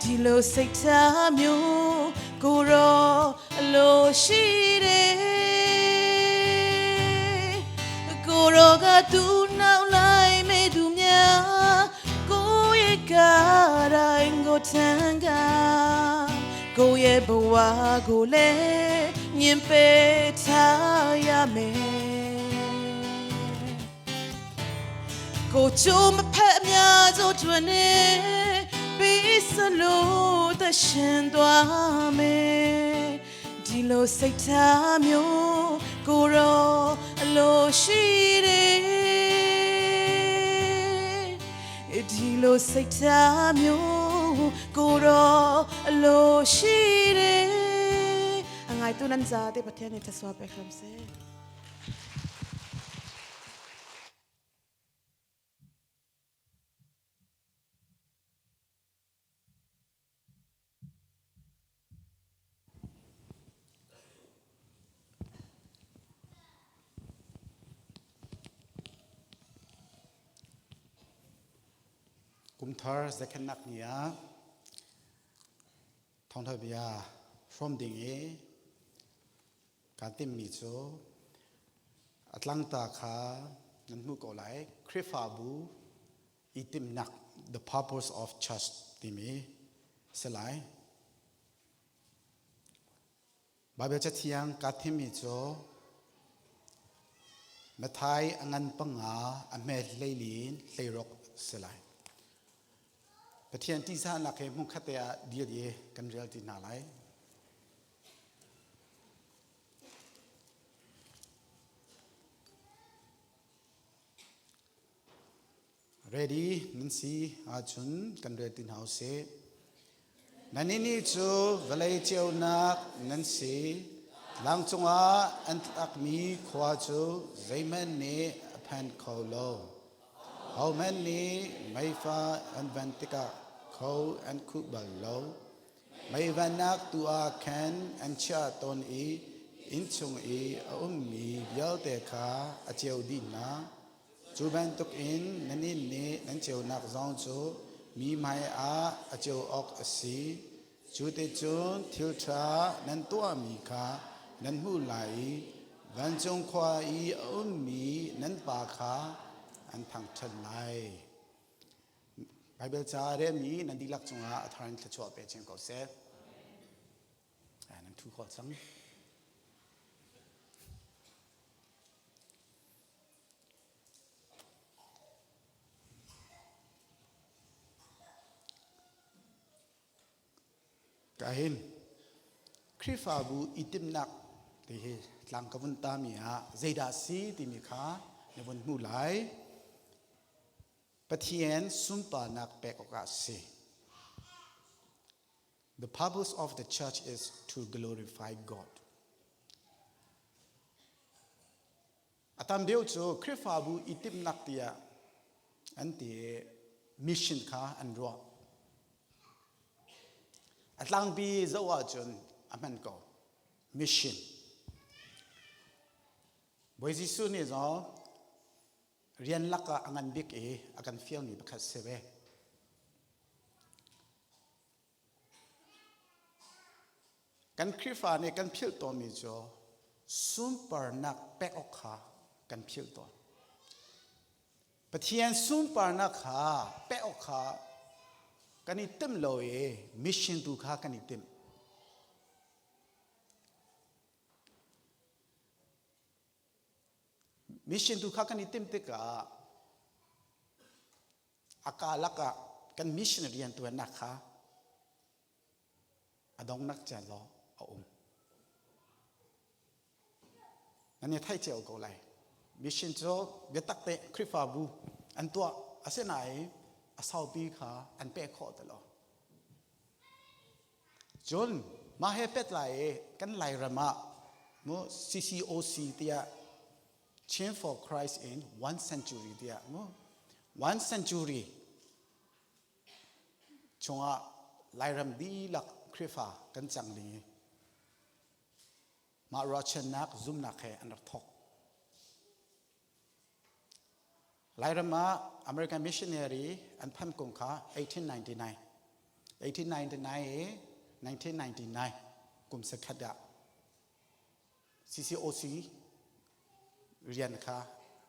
ဒီလိုစိတ်ထားမျိုးကိုရောအလိုရှိတယ်ကိုရောကသူနောက်လိုက်မဲ့သူများကိုရဲ့ကာ ကိုထမ်းကကိုယ့်ရဲ့ဘဝကိုလည်းညင်ပေထားရမယ်ကိုချိုးမဖက်အများဆုံးတွင်နေပြီးစလို့တရှင်သွားမယ်ဒီလိုစိတ်ထားမျိုးကိုရောအလိုရှိတယ်ဒီလိုစိတ်ထားမျိုးကိုရောအလိုရှိတယ်အငိုင်တူနန်ဇာတေပထနေတဆွာပဲခရမ်စေ Kumthar zakhenak ni ah thawngtha bia hrawm ding i kaa timmi cu a tlangta kha nan hmuh ko lai. Khrihfabu i timhnak the purpose of church timi si lai. Baibal Cathiang kaa thimmi cu Matthai a ngan panga a hme hleili in hleiruk si lai. Pathian ṭihzahnak he hmunkhat te ah dir i kan rel ti hna lai. Ready nan si ahcun kan rel ti hna usih. Nan nih cu vawlei ceunak nan si. Tlang cungah an tlakmi khua cu zeihmanh nih a phan kho lo. Hohmanh nih meifa an van tikah kho an khuh bal lo. Meivannak tu ah khan an chiah tawn i innchung i a ummi vialte kha a ceu dih hna. Cu bantukin nan inn nih nan ceunak zong cu mi hmaiah a ceu awk a si. Cu ticun thil ṭha nan tuahmi kha nan hmuh lai i vancung khua i a ummi nan Pa kha an thangṭhat lai. Baibal ca a relmi nan dihlak cungah a thar in thluachuah pe chin ko seh. Nan ṭhu khawh cang. Ka hin Khrihfabu i timhnak ti hi tlang ka vun tami ah zeidah si timi kha na vun hmu lai. Pathian sunparnak pek awkah a si. The purpose of the church is to glorify God. A tam deuh cu Khrihfabu i timhnak tiah an ti i mission kha an ruah. A tlangpi zoh ahcun a hman ko. Mission. Bawi Jesuh nih zong rian lakah a ngan bik i a kan fialmi pakhat si ve. Kan Khrihfa nih kan philh tawnmi cu sunparnak pek awk kha kan philh tawn. Pathian sunparnak kha pek awk kha kan i timh lo i mission tu kha kan i timh. Mission tu kha kan i timh tikah a kalak ah kan mission riantuannak kha a dongnak caan law a um. Nan i theih cio ko lai. Mission cu biatak te Khrihfabu an tuah asinain a saupi kha an peh khawh ti lo. Cun mah he pehtlai i kan Lairam ah mu CCOC tiah Chin for Christ in one century tiah mu one century chungah Lairam dihlak Khrihfa kan cang ding i mah ruahchannak zumnak he an rak thawk. Lairam ah American missionary an phanh kum kha 1899 1899 i 1999 kum sakhat ah CCOC rian kha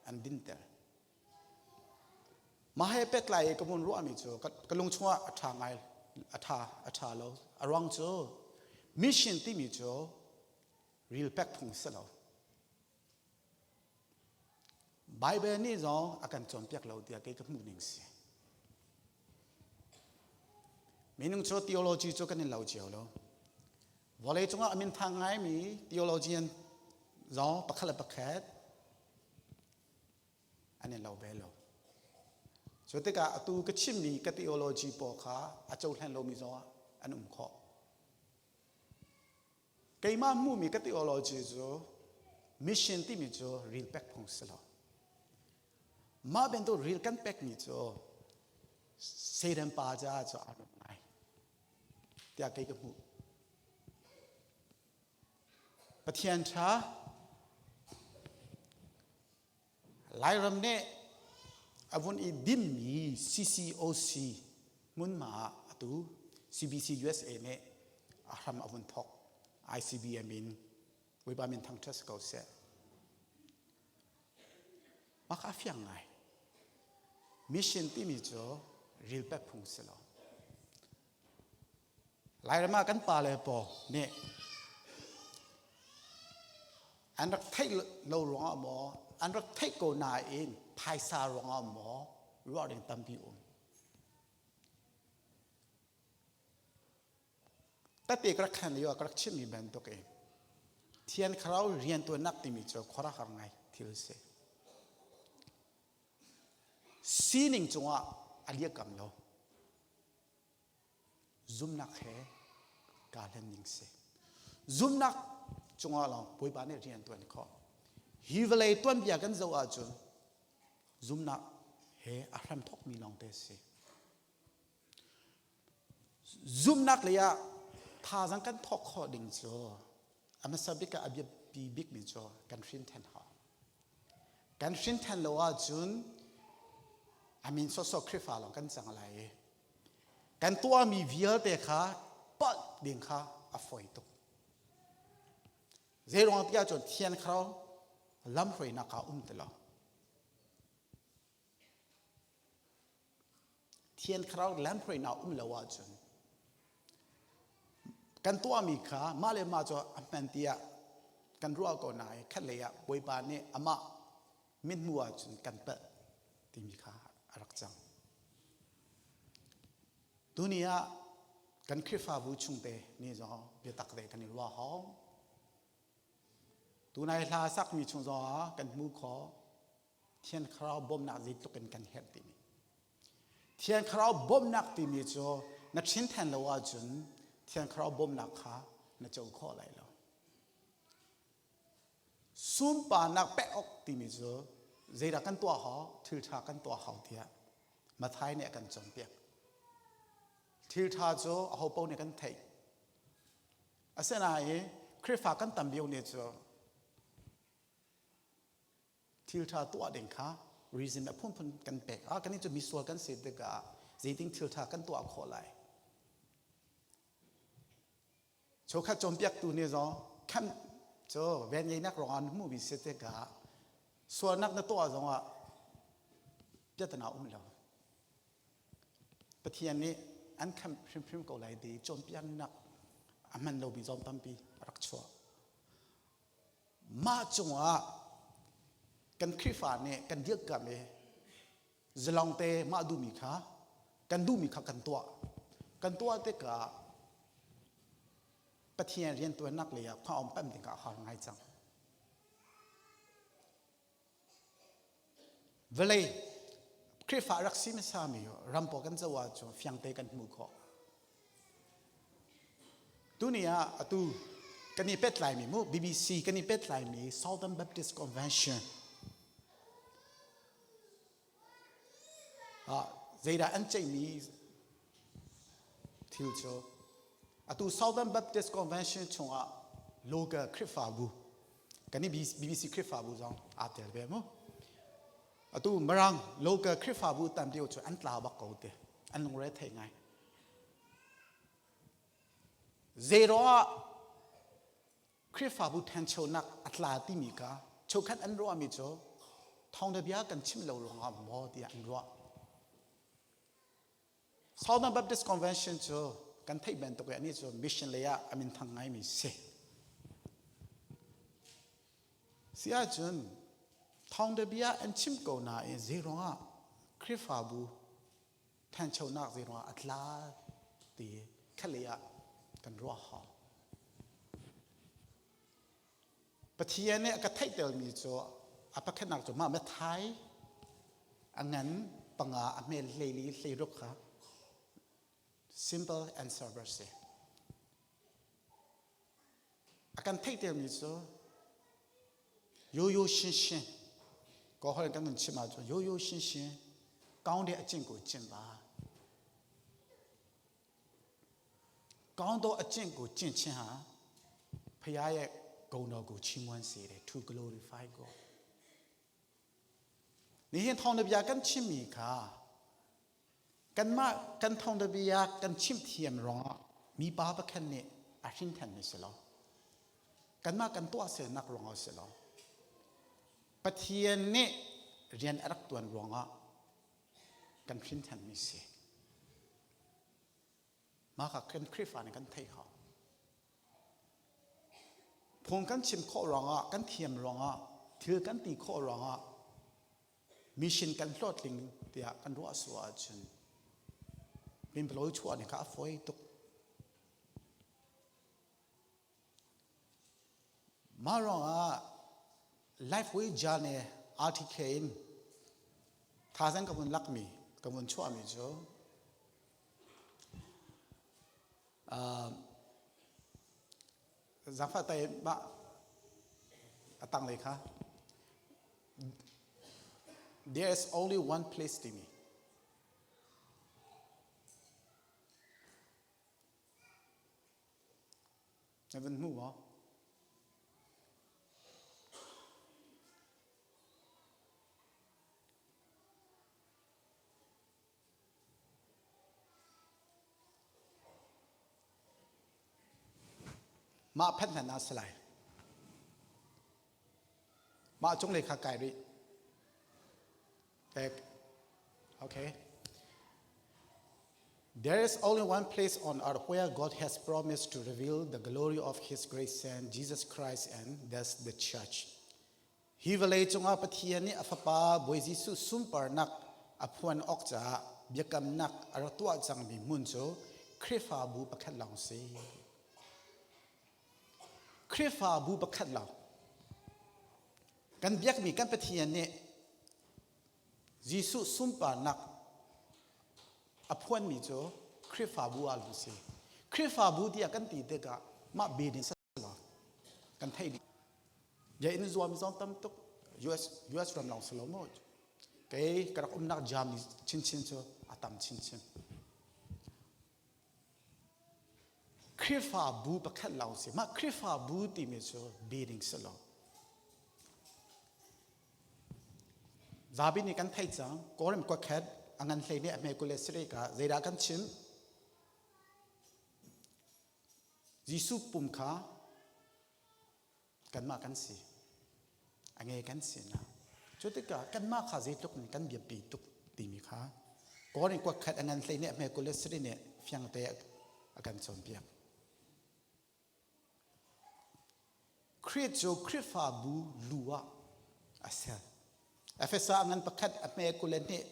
an dinter. Mah he pehtlai i ka vun ruahmi cu ka lung chungah a ṭha ngai. A ṭha a ṭha lo. A ruang cu mission timi cu ril pek phung si lo. Bible nih zong a kan cawnpiak lo tiah kei ka hmuh ning si. Minung cu theology cu kan in lo cio lo. Vawlei cungah a minthang ngaimi theologian zong pakhat le pakhat an in lo ve lo. Cu tikah atu ka chimmi ka theology pawl kha a cohlan lomi zong an um khawh. Keimah hmuhmi ka theology cu mission timi cu ril pek phung si lo. Mah bantuk ril kan pekmi cu Satan pa caah cu aa nuam ngai tiah kei ka hmuh. Pathian ṭha Lairam nih a vun i dinmi CCOC hmunhma ah atu CBC USA nih a hram a vun thawk. ICBM in Bawipa min thangṭhat si ko seh. Mah kha a fiang ngai. Mission timi cu ril pek phung si lo. Lairam ah kan pale pawl nih an rak theih lo ruangah maw an rak theih ko nain phaisa ruangah maw ruah ding tampi um. Tate ka rak khan lio ah ka rak chimmi bantuk in Thian Thlarau riantuannak timi cu khuaruahhar ngai thil si. Sining cungah a liakam lo. Zumnak he kaa hlen ning si. Zumnak cungah lawng Bawipa nih rian tuan khawh. Hi vawlei tuanbia kan zoh ahcun zumnak he a hram thawkmi lawngte si. Zumnak lei ah thazaang kan thawk khawh ding cu a hmasa bik ah a biapi bikmi cu kan hrin ṭhan hau. Kan hrin ṭhan lo ahcun a min sawsawh Khrihfa lawng kan cang lai i kan tuahmi vialte kha palh ding kha a fawi tuk. Zeiruang tiah cun Thiang Thlarau lamhruainak kha um ti lo. Thiang Thlarau lamhruainak um lo ahcun kan tuahmi kha mah le mah cu a hman tiah kan ruah ko nain khatlei ah Bawipa nih amah mithmuh ahcun kan palh timi kha a rak cang. Tuni ah kan Khrihfabu chungte nih zong biatak te kan i ruah hau. Tunai hla sakmi chung zong ah kan hmu khawh. Thiang Thlarau bawmhnak zeitluk in kan herh timi. Thiang Thlarau bawmhnak timi cu na ṭhin ṭhan lo ahcun Thiang Thlarau bawmhnak kha na co khawh lai lo. Sunparnak pek awk timi cu zeidah kan tuah hau, thil ṭha kan tuah hau tiah Matthai nih a kan cawnpiak. Thil ṭha cu ahopaoh nih kan theih. Asinain Khrihfa kan tam lio ni cu thil ṭha tuah ding kha reason a phunphun kan pek. Ah kan cu misual kan si tikah zeiting thil ṭha kan tuah khawh lai. Chokhat cawnpiaktu nih zong khan cu ven ngeinak ruangah an hmuhmi si tikah sualnak na tuah zongah piatana um lo. Pathian nih an khamh hrimhrim ko lai ti cawnpiaknak a hman lomi zong tampi a rak chuah. Mah cungah kan Khrihfa nih kan dirhkamh i zalongte mah duhmi kha kan duhmi kha kan tuah. Kan tuah tikah Pathian riantuannak lei ah khua um pem ding ah a har ngai cang. Vawlei Khrihfa rak si hmasami ram pawl kan zoh ahcun fiangte kan hmuh khawh. Tuni ah atu kan i petlaimi mu BBC kan i petlaimi Southern Baptist Convention ah zeidah an ceihmi thil cu atu Southern Baptist Convention chungah local Khrihfabu kan i BBC Khrihfabu zong aa tel ve mu. Atu Mirang local Khrihfabu tam deuh cu an tla bak ko te. An lungre thei ngai. Zero ah Khrihfabu ṭhanchonak a tla timi kha chokhat an ruahmi cu thawngṭha bia kan chim lo ruangah maw tiah an ruah. Southern Baptist Convention cu kan theih bantuk in anih cu mission lei ah a minthang ngaimi si. Si ahcun thawngtha bia an chim ko nain zeiruangah Khrihfabu thanchonak zeiruangah a tla ti khalei ah kan ruah hau. Pathian nih a ka theihtermi cu a pakhatnak cu mah Matthai a ngan panga a hmel hleili hleiruk kha simple answer verse si. A kan theihtermi cu yo yo shin shin ko hol kan kan chim ahcun yo yo shin shin ကောင်းတဲ့အကျင့်ကိုကျင့်ပါ ကောင်းသောအကျင့်ကိုကျင့်ခြင်းဟာဖခင်ရဲ့ဂုဏ်တော်ကိုချီးမွမ်းစေတယ် to glorify God နေhin ထောင်တပြkan chim mi kha kan mah kan thong da bia kan chim thiam rong mi pa pakhat nih a hrin than mi si lo kanmah kan tuah selnak ruang ah si lo Pathian nih rian a rak tuan ruangah kan hrin than mi si Mah kha kan Khrihfa nih kan theih hau. Phung kan chim khawh ruangah, kan thiam ruangah, thil kan ti khawh ruangah mission kan hlawhtling tiah kan ruah sual ahcun pinpaloi chuah nih kha a fawi tuk. Mah ruangah Lifeway Journey RTK in thazang ka vun lakmi, ka vun chuahmi cu zaangfah tai mah a tanglei kha there is only one place timi Na van hmu maw? Mah phanh hlan ah si lai. Mah cunglei kha kai rih. Okay. There is only one place on earth where God has promised to reveal the glory of His great Son, Jesus Christ, and that's the church. Hi vawlei cungah Pathian nih a Fapa Bawi Jesuh sunparnak a phuan awk caah biakamnak a rak tuah cangmi hmun cu Khrihfabu pakhat lawng si. Khrihfabu pakhat lawng. Kan biakmi kan Pathian nih Jesuh sunparnak a phuanmi cu Khrihfabu ah lung si. Khrihfabu tiah kan ti tikah mah building sa lo kan theih dih. Bia in zuam zong tam tuk US ram lawng si lo maw? Kei ka rak umnak Germany chinchin cu a tam chinchin. Khrihfabu pakhat lawng si. Mah Khrihfabu timi cu building si lo. Zapi nih kan theih cang. Kawlram kuakhat a ngan hlei nih a hme kul le sarih ka zeidah kan chim? Jesuh pum kha kanmah kan si. A nge kan si na. Cu tikah kanmah kha zeitluk in kan biapi tuk timi kha Kawlram kuakhat a ngan hlei nih a hme kul le sarih nih fiangte a kan cawnpiak. Khrih cu Khrihfabu lu ah a ser. Efesa a ngan pakhat a hme 22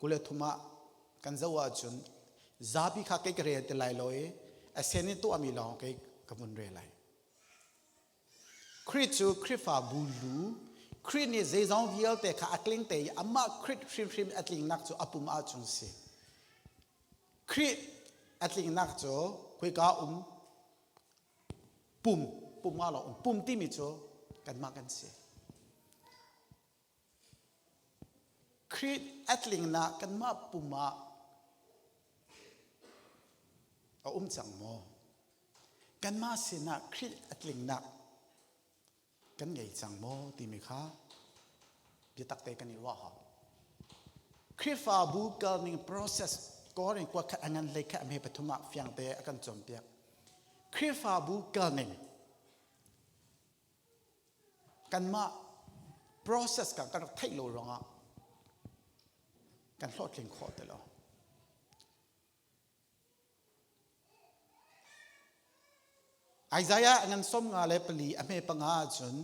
23 ah kan zoh ahcun zapi kha kei ka rel ti lai lo i a sen i tuahmi lawng kei ka vun rel lai. Khrih cu Khrihfabu lu, Khrih nih zeizong vialte kha a tling te i amah Khrih hrimhrim a tlingnak cu a pum ahcun si. Khrih a tlingnak cu khoika um pum pum nga lawng um pum timi cu kanmah kan si Khrih a tlingnak kanmah pum ah a um cang maw kanmah sinah Khrih a tlingnak kan ngei cang maw timi kha biatak te kan i ruah hau. Khrihfabu kalning process korin kua khat a ngan hlei khat a hme pathum ah fiang te a kan cawnpiak. Khrihfabu kalning kanmah process kan kan rak theih lo ruangah kan hlawhtling khawh ti lo. Isaiah a ngan som nga le pali a hme panga ahcun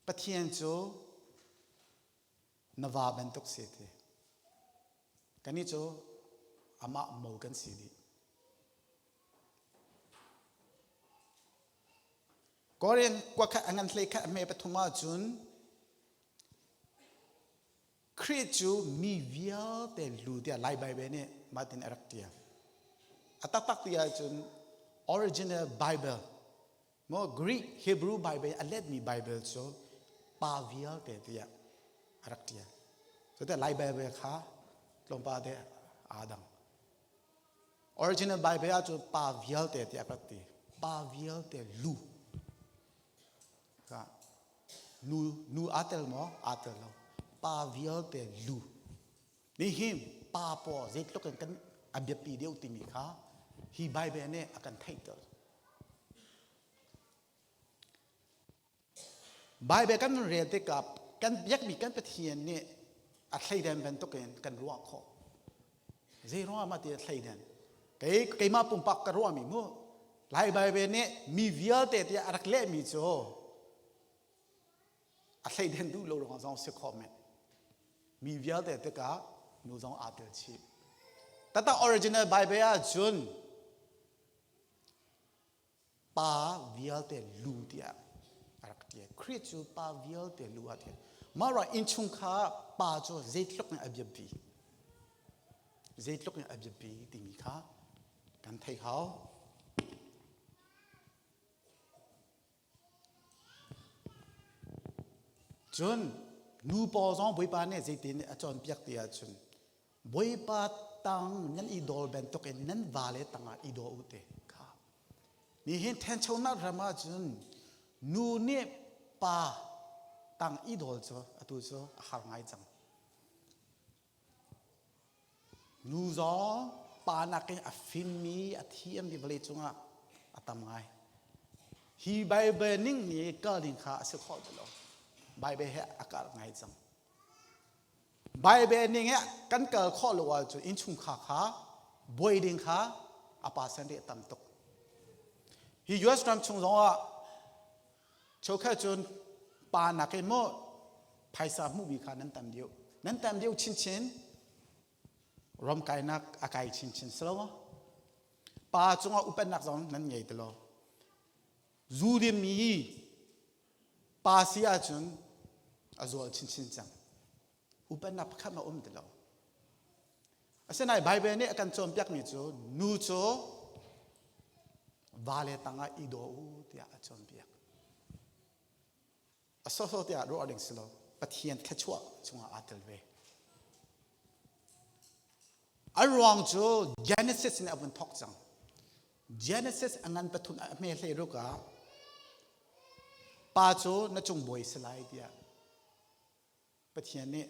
Pathian cu na va bantuk si ti. Kannih cu amah mo kan si dih. Korin kuakhat a ngan hlei khat a hme pathum ahcun Khrih cu mi vialte lu tiah Lai Bible nih mah tin a rak ṭial. A taktak ti ahcun original Bible maw Greek Hebrew Bible a letmi Bible cu pa vialte tiah a rak ṭial. Cuti Lai Bible kha tlawmpal te aa dang. Original Bible ahcun pa vialte tiah a rak ti. Pa vialte lu. Nu, nu aa tel maw? Aa tel lo. Pa vialte lu. Nihin pa paw zeitluk in kan a biapi deuh timi kha hi Bible nih a kan theihter. Bible kan rel tikah kan biakmi kan Pathian nih a thleidan bantukin kan ruah khawh. Zei ruangah mah ti a thleidan? Kei keimah pumpak ka ruahmi mu Lai Bible nih mi vialte tiah a rak lehmi cu a thleiden duh lo ruangah zong si khawh men. Mi vialte tikah nu zong aa tel chih. Tata original Bible ah cun pa vialte lu tiah a rak ṭial. Khrih cu pa vialte lu ah tiah. Mah ruah innchungkhar pa cu zeitluk in a biapi. Zeitluk in a biapi timi kha kan thei hau. Cun nu pawl zong Bawipa nih zeitin a cawnpiak ti ahcun Bawipa tang nan i dawl bantuk in nan vale tangah i daw u te kha. Nihin ṭhenchonak ram ahcun nu nih pa tang i dawl cu atu cu a har ngai cang. Nu zong pa nakin a fimmi, a thiammi vawlei cungah a tam ngai. Hi Bible ning nih kal ding kha a si khawh ti lo. Bible he a kal ngai cang. Bible ning he kan kal khawh lo ahcun innchungkhar kha buai ding kha a percent a tam tuk. Hi US ram chung zong ah cheukhat cun pa nakin maw phaisa hmuhmi kha nan tam deuh. Nan tam deuh chinchin ram kainak a kai chinchin si lo maw? Pa cungah upatnak zong nan ngei ti lo. Zu dimi Pa si ahcun a zual chinchin cang. Upatnak pakhat ma um ti lo. Asinain Bible nih a kan cawnpiakmi cu nu cu vale tangah i daw u tiah a cawnpiak. A sawsawh tiah ruah ding si lo. Pathian thluachuah chungah aa tel ve. A ruang cu Genesis in a vun thawk cang. Genesis a ngan pathum a hme hlei ruk ah pa cu na cung bawi si lai tiah Pathian nih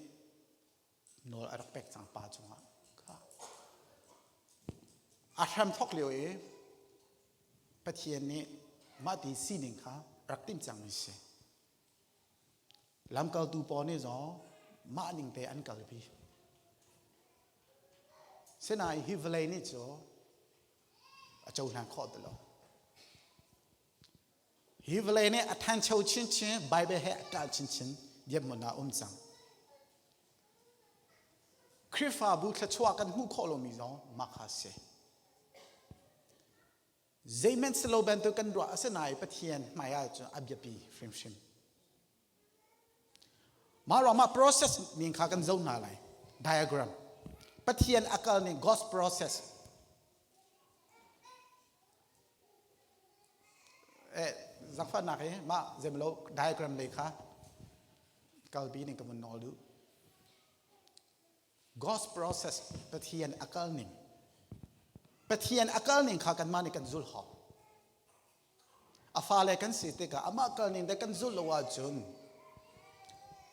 nawl a rak pek cang pa cungah kha. A hram thawk lio i Pathian nih mah ti sining kha rak timh cangmi si. Lamkaltu pawl nih zong mah ning te an kalpi. Sinain hi vawlei nih cu a cohlan khawh ti lo. Hi vawlei nih a ṭhancho chinchin, Bible he a kal chinchin dirhmun ah um cang. Khrihfabu thluachuah kan hmuh khawh lomi zong mah kha a si. Zeihmanh si lo bantuk kan ruah asinain Pathian hmai ahcun a biapi hrimhrim. Mah ruangah process ning kha kan zoh hna lai. Diagram. Pathian a kal ning God's process. Eh, zangfahnak hi mah zemlo diagram lei kha kalpi ning ka vun nawl duh. God's process Pathian a kal ning. Pathian a kal ning kha kanmah nih kan zul hau. A fale kan si tikah amah kal ning le kan zulh lo ahcun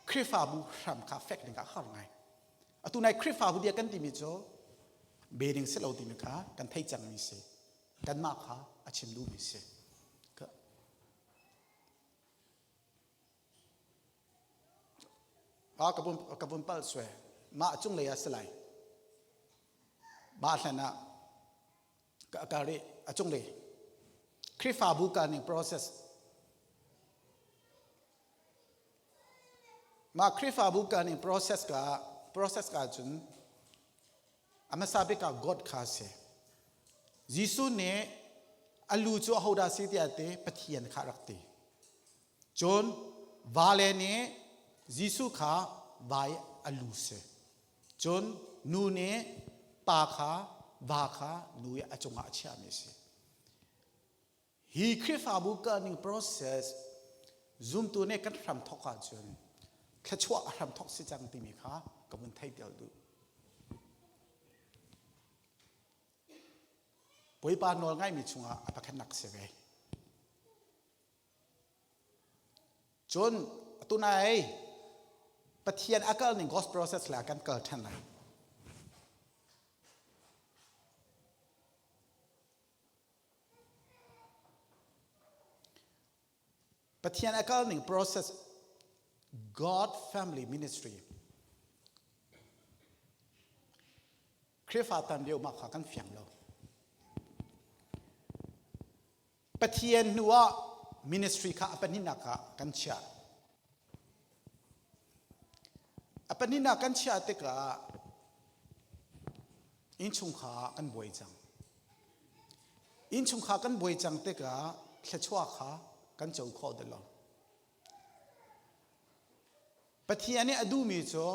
Khrihfabu hram kha fek ding ah har ngai. Atu nai Khrihfabu dia kan timi cu be ding si lo timi kha kan thei cangmi si. Kanmah kha a chim duhmi si. Ah, ka vun, ka vun palh sue. Mah cunglei ah si lai. Mah hlan ah ka, ka ri a cunglei. Khrihfabu kalning process Mah Khrihfabu kalning process ka process ka cun a hmasa bik ah God kha si. Jesuh nih a lu cu ahodah si tiah ti Pathian kha rak ti. Cun vale nih Jesuh kha vai a lu si. Cun nu nih pa kha va kha nu i a cungah a chiahmi a si. Hi Khrihfabu kalning process zumtu nih kan hram thawk ahcun thluachuah a hram thawk si cang timi kha ka vun thei tel duh. Bawipa nawl ngaimi chungah a pakhatnak si ve. Cun tunai Pathian a kal ning gospel process le kan kal ṭhan lai. Pathian a kal ning process God family ministry Khrihfa tam deuh mah kha kan fiang lo. Pathian hnu ah ministry kha a pahnihnak ah kan chiah. A pahnihnak kan chiah tikah innchungkhar ah kan buai cang. Innchungkhar kan buai cang tikah thluachuah kha kan co khawh ti lo. Pathian nih a duhmi cu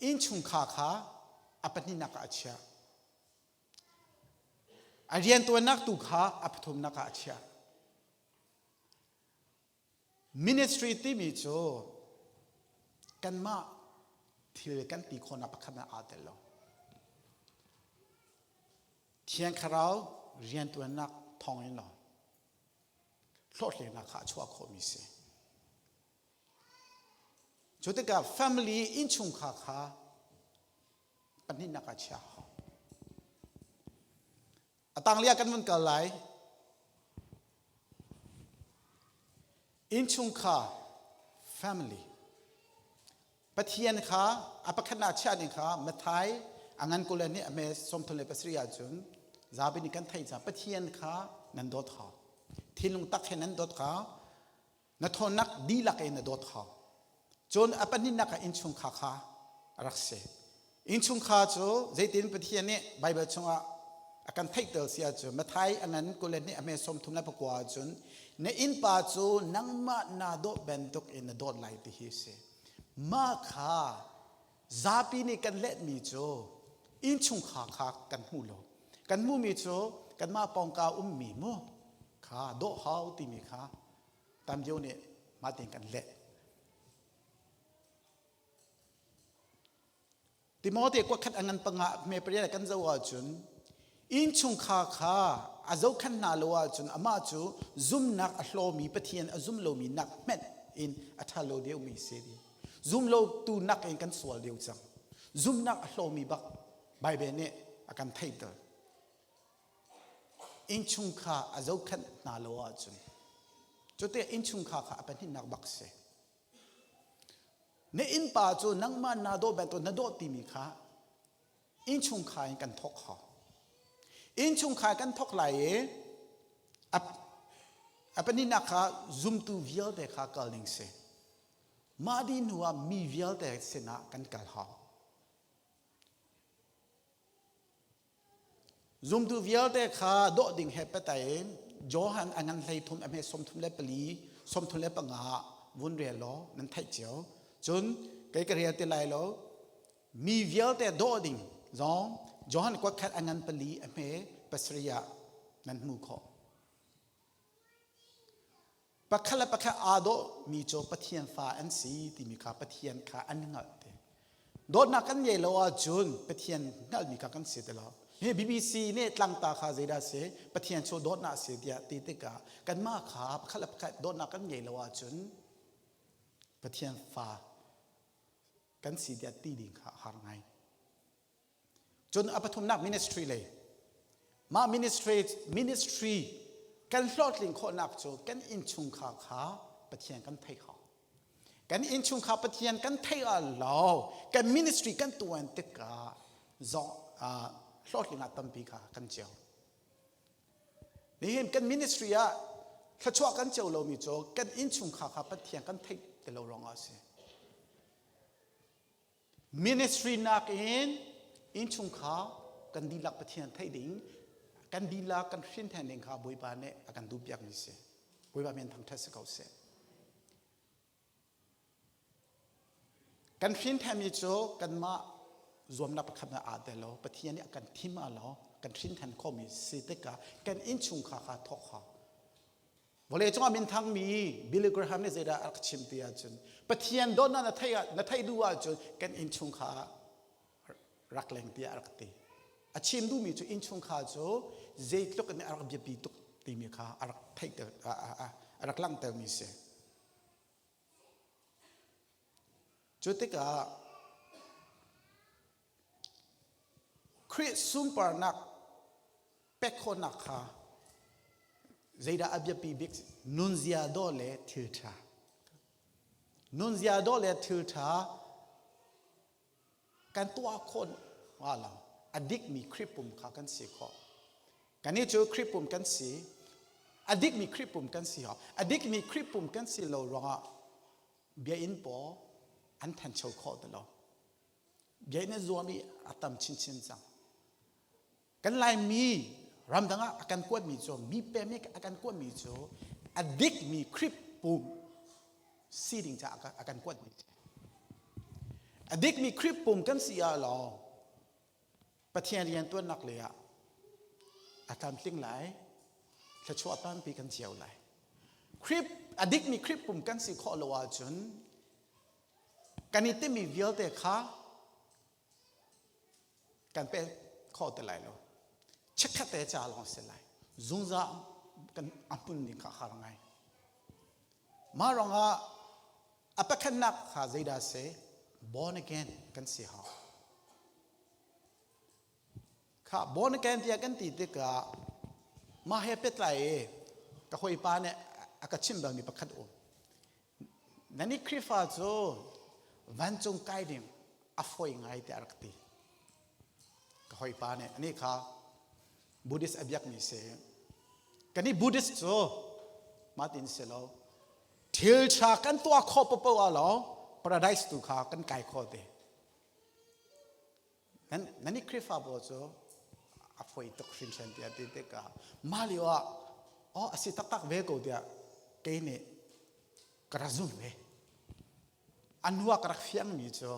innchungkhar kha a pahnihnak ah a chiah. A riantuannak tu kha a pathumnak ah a chiah. Ministry timi cu kanmah thil kan ti khawhnak pakhat ah aa tel lo. Thiang Thlarau riantuannak thawngin lawng hlawhtlinnak kha a chuah khawhmi si. Cu tikah family innchungkhar kha pahnihnak ah chia hau. A tangli ah kan vun kal lai. Innchungkhar family Pathian kha a pakhatnak chiah ding kha Mathai a ngan kul nih a me 37 ahcun zapi nih kan theih ca Pathian kha nan dawt hau. Thinlung tak he nan dawt kha na thawnnak dihlak in na dawt hau cun a pahnihnak ah innchungkhar kha a rak si innchungkhar cu zeitin Pathian nih Baibal chungah a kan theihter si ahcun Mathai a ngan 22 a hme 34 ahcun na innpa cu nangmah naa dawh bantuk in na dawt lai ti hi si mah kha zapi nih kan letmi cu innchungkhar kha kan hmu lo kan hmuhmi cu kanmah pawngka ummi mu kha dawh hau timi kha tam deuh nih mah tein kan leh. Timote kuakhat a ngan panga me pariat kan zoh ahcun innchungkhar kha a zohkhan hna lo ahcun amah cu zumnak a hlawmi Pathian a zum lomi nak hmenh in a ṭha lo deuhmi si di. Zum lo tu nak in kan sual deuh cang. Zumnak a hlawmi bak Baibal nih a kan theihter. Innchungkhar a zohkhenh hna lo ahcun cuti innchungkhar kha a pahnihnak bak si. Na innpa cu nangmah naa dawh bantuk na dawh timi kha innchungkhar in kan thawk hau. Innchungkhar kan thawk lai i a pahnihnak kha zumtu vialte kha kal ding si. Mah dih hnu ah mi vialte sinah kan kal hau. Zumtu vialte kha dawh ding he petai in Johan a ngan 13 a hme 34 35 vun rel law nan theih cio. Cun kei ka rel ti lai lo. Mi vialte dawh ding zong Johan kuatkhat a ngan pali a hme pasarih ah nan hmu khawh. Pakhat le pakhat aa dawhmi cu Pathian fa an si timi kha Pathian kha an hngalh te. Dawtnak kan ngei lo ahcun Pathian hngalhmi kha kan si ti lo. Hi BBC nih tlangta kha zeidah si Pathian cu dawtnak si tiah ti tikah kanmah kha pakhat le pakhat dawtnak kan ngei lo ahcun Pathian fa kan si tiah ti ding kha a har ngai. Cun a pathumnak ministry lei. Mah ministry ministry kan hlawhtlin khawhnak cu kan innchungkhar kha Pathian kan thei kho. Kan innchungkhar Pathian kan thei ah lo kan ministry kan tuan tikah zong hlawhtling ah tampi kha kan cio. Nihin kan ministry ah thluachuah kan co lomi cu kan innchungkhar kha Pathian kan theih ti lo ruangah a si. Ministry nakin innchungkhar kan dihlak Pathian theih ding, kan dihlak kan hrin than ding kha Bawipa nih a kan duhpiakmi si. Bawipa min thangṭhat si ko seh. Kan hrin thanmi cu kanmah zuamnak pakhat ah aa tel lo. Pathian nih a kan thim ah lo kan hrin than khawhmi si tikah kan innchungkhar kha thawk hau. Vawlei cungah minthangmi Billy Graham nih zeidah a rak chim ti ahcun Pathian dawtnak na theih na theih duh ahcun kan innchungkhar ah rak leng tiah a rak ti. A chim duhmi cu innchungkhar cu zeitluk in a rak biapi tuk timi kha a rak theihter a rak langhtermi si. Cu tikah Khrih sunparnak pek khawhnak kha zeidah a biapi bik nunzia dawh le thil ṭha. Nunzia dawh le thil ṭha kan tuah khawh hnga lo. A dikmi Khrih pum kha kan si khawh. Kannih cu Khrih pum kan si. A dikmi Khrih pum kan si. A dikmi Khrih pum kan si lo ruangah biainn paw an thancho khawh ti lo. Biainn a zuam i a tam chinchin cang. Kan Laimi ramdang ah a kan kuatmi cu mi pem i a kan kuatmi cu a dikmi Khrih pum si ding caah a kan kuatmi. A dikmi Khrih pum kan si ah lawng Pathian riantuannak lei ah a tlamtling lai, thluachuah tampi kan cio lai. Khrih a dikmi Khrih pum kan si khawh lo ahcun kan i timi vialte kha kan pe kho te lai lo. Chikkhat te ca lawng si lai. Zungzal kan a hmun ding kha har ngai. Mah ruangah a pakhatnak kha zeidah si? Born again kan si hau. Kha born again tiah kan ti tikah mah he pehtlai i ka hawipa nih a ka chimh balmi pakhat um. Nan i Khrihfa cu vancung kai ding a fawi ngai tiah a rak ti. Ka hawipa nih anih kha Buddhist a biakmi si. Kan i Buddhist cu mah tin si lo. Thil ṭha kan tuah khawh paoh ah law paradise tu kha kan kai kho te. Nan nan i Khrihfabu cu a fawi tuk hrinhran tiah ti tikah mah lio ah oh a si taktak ve ko tiah kei nih ka rak zumh ve. A hnu ah ka rak fiangmi cu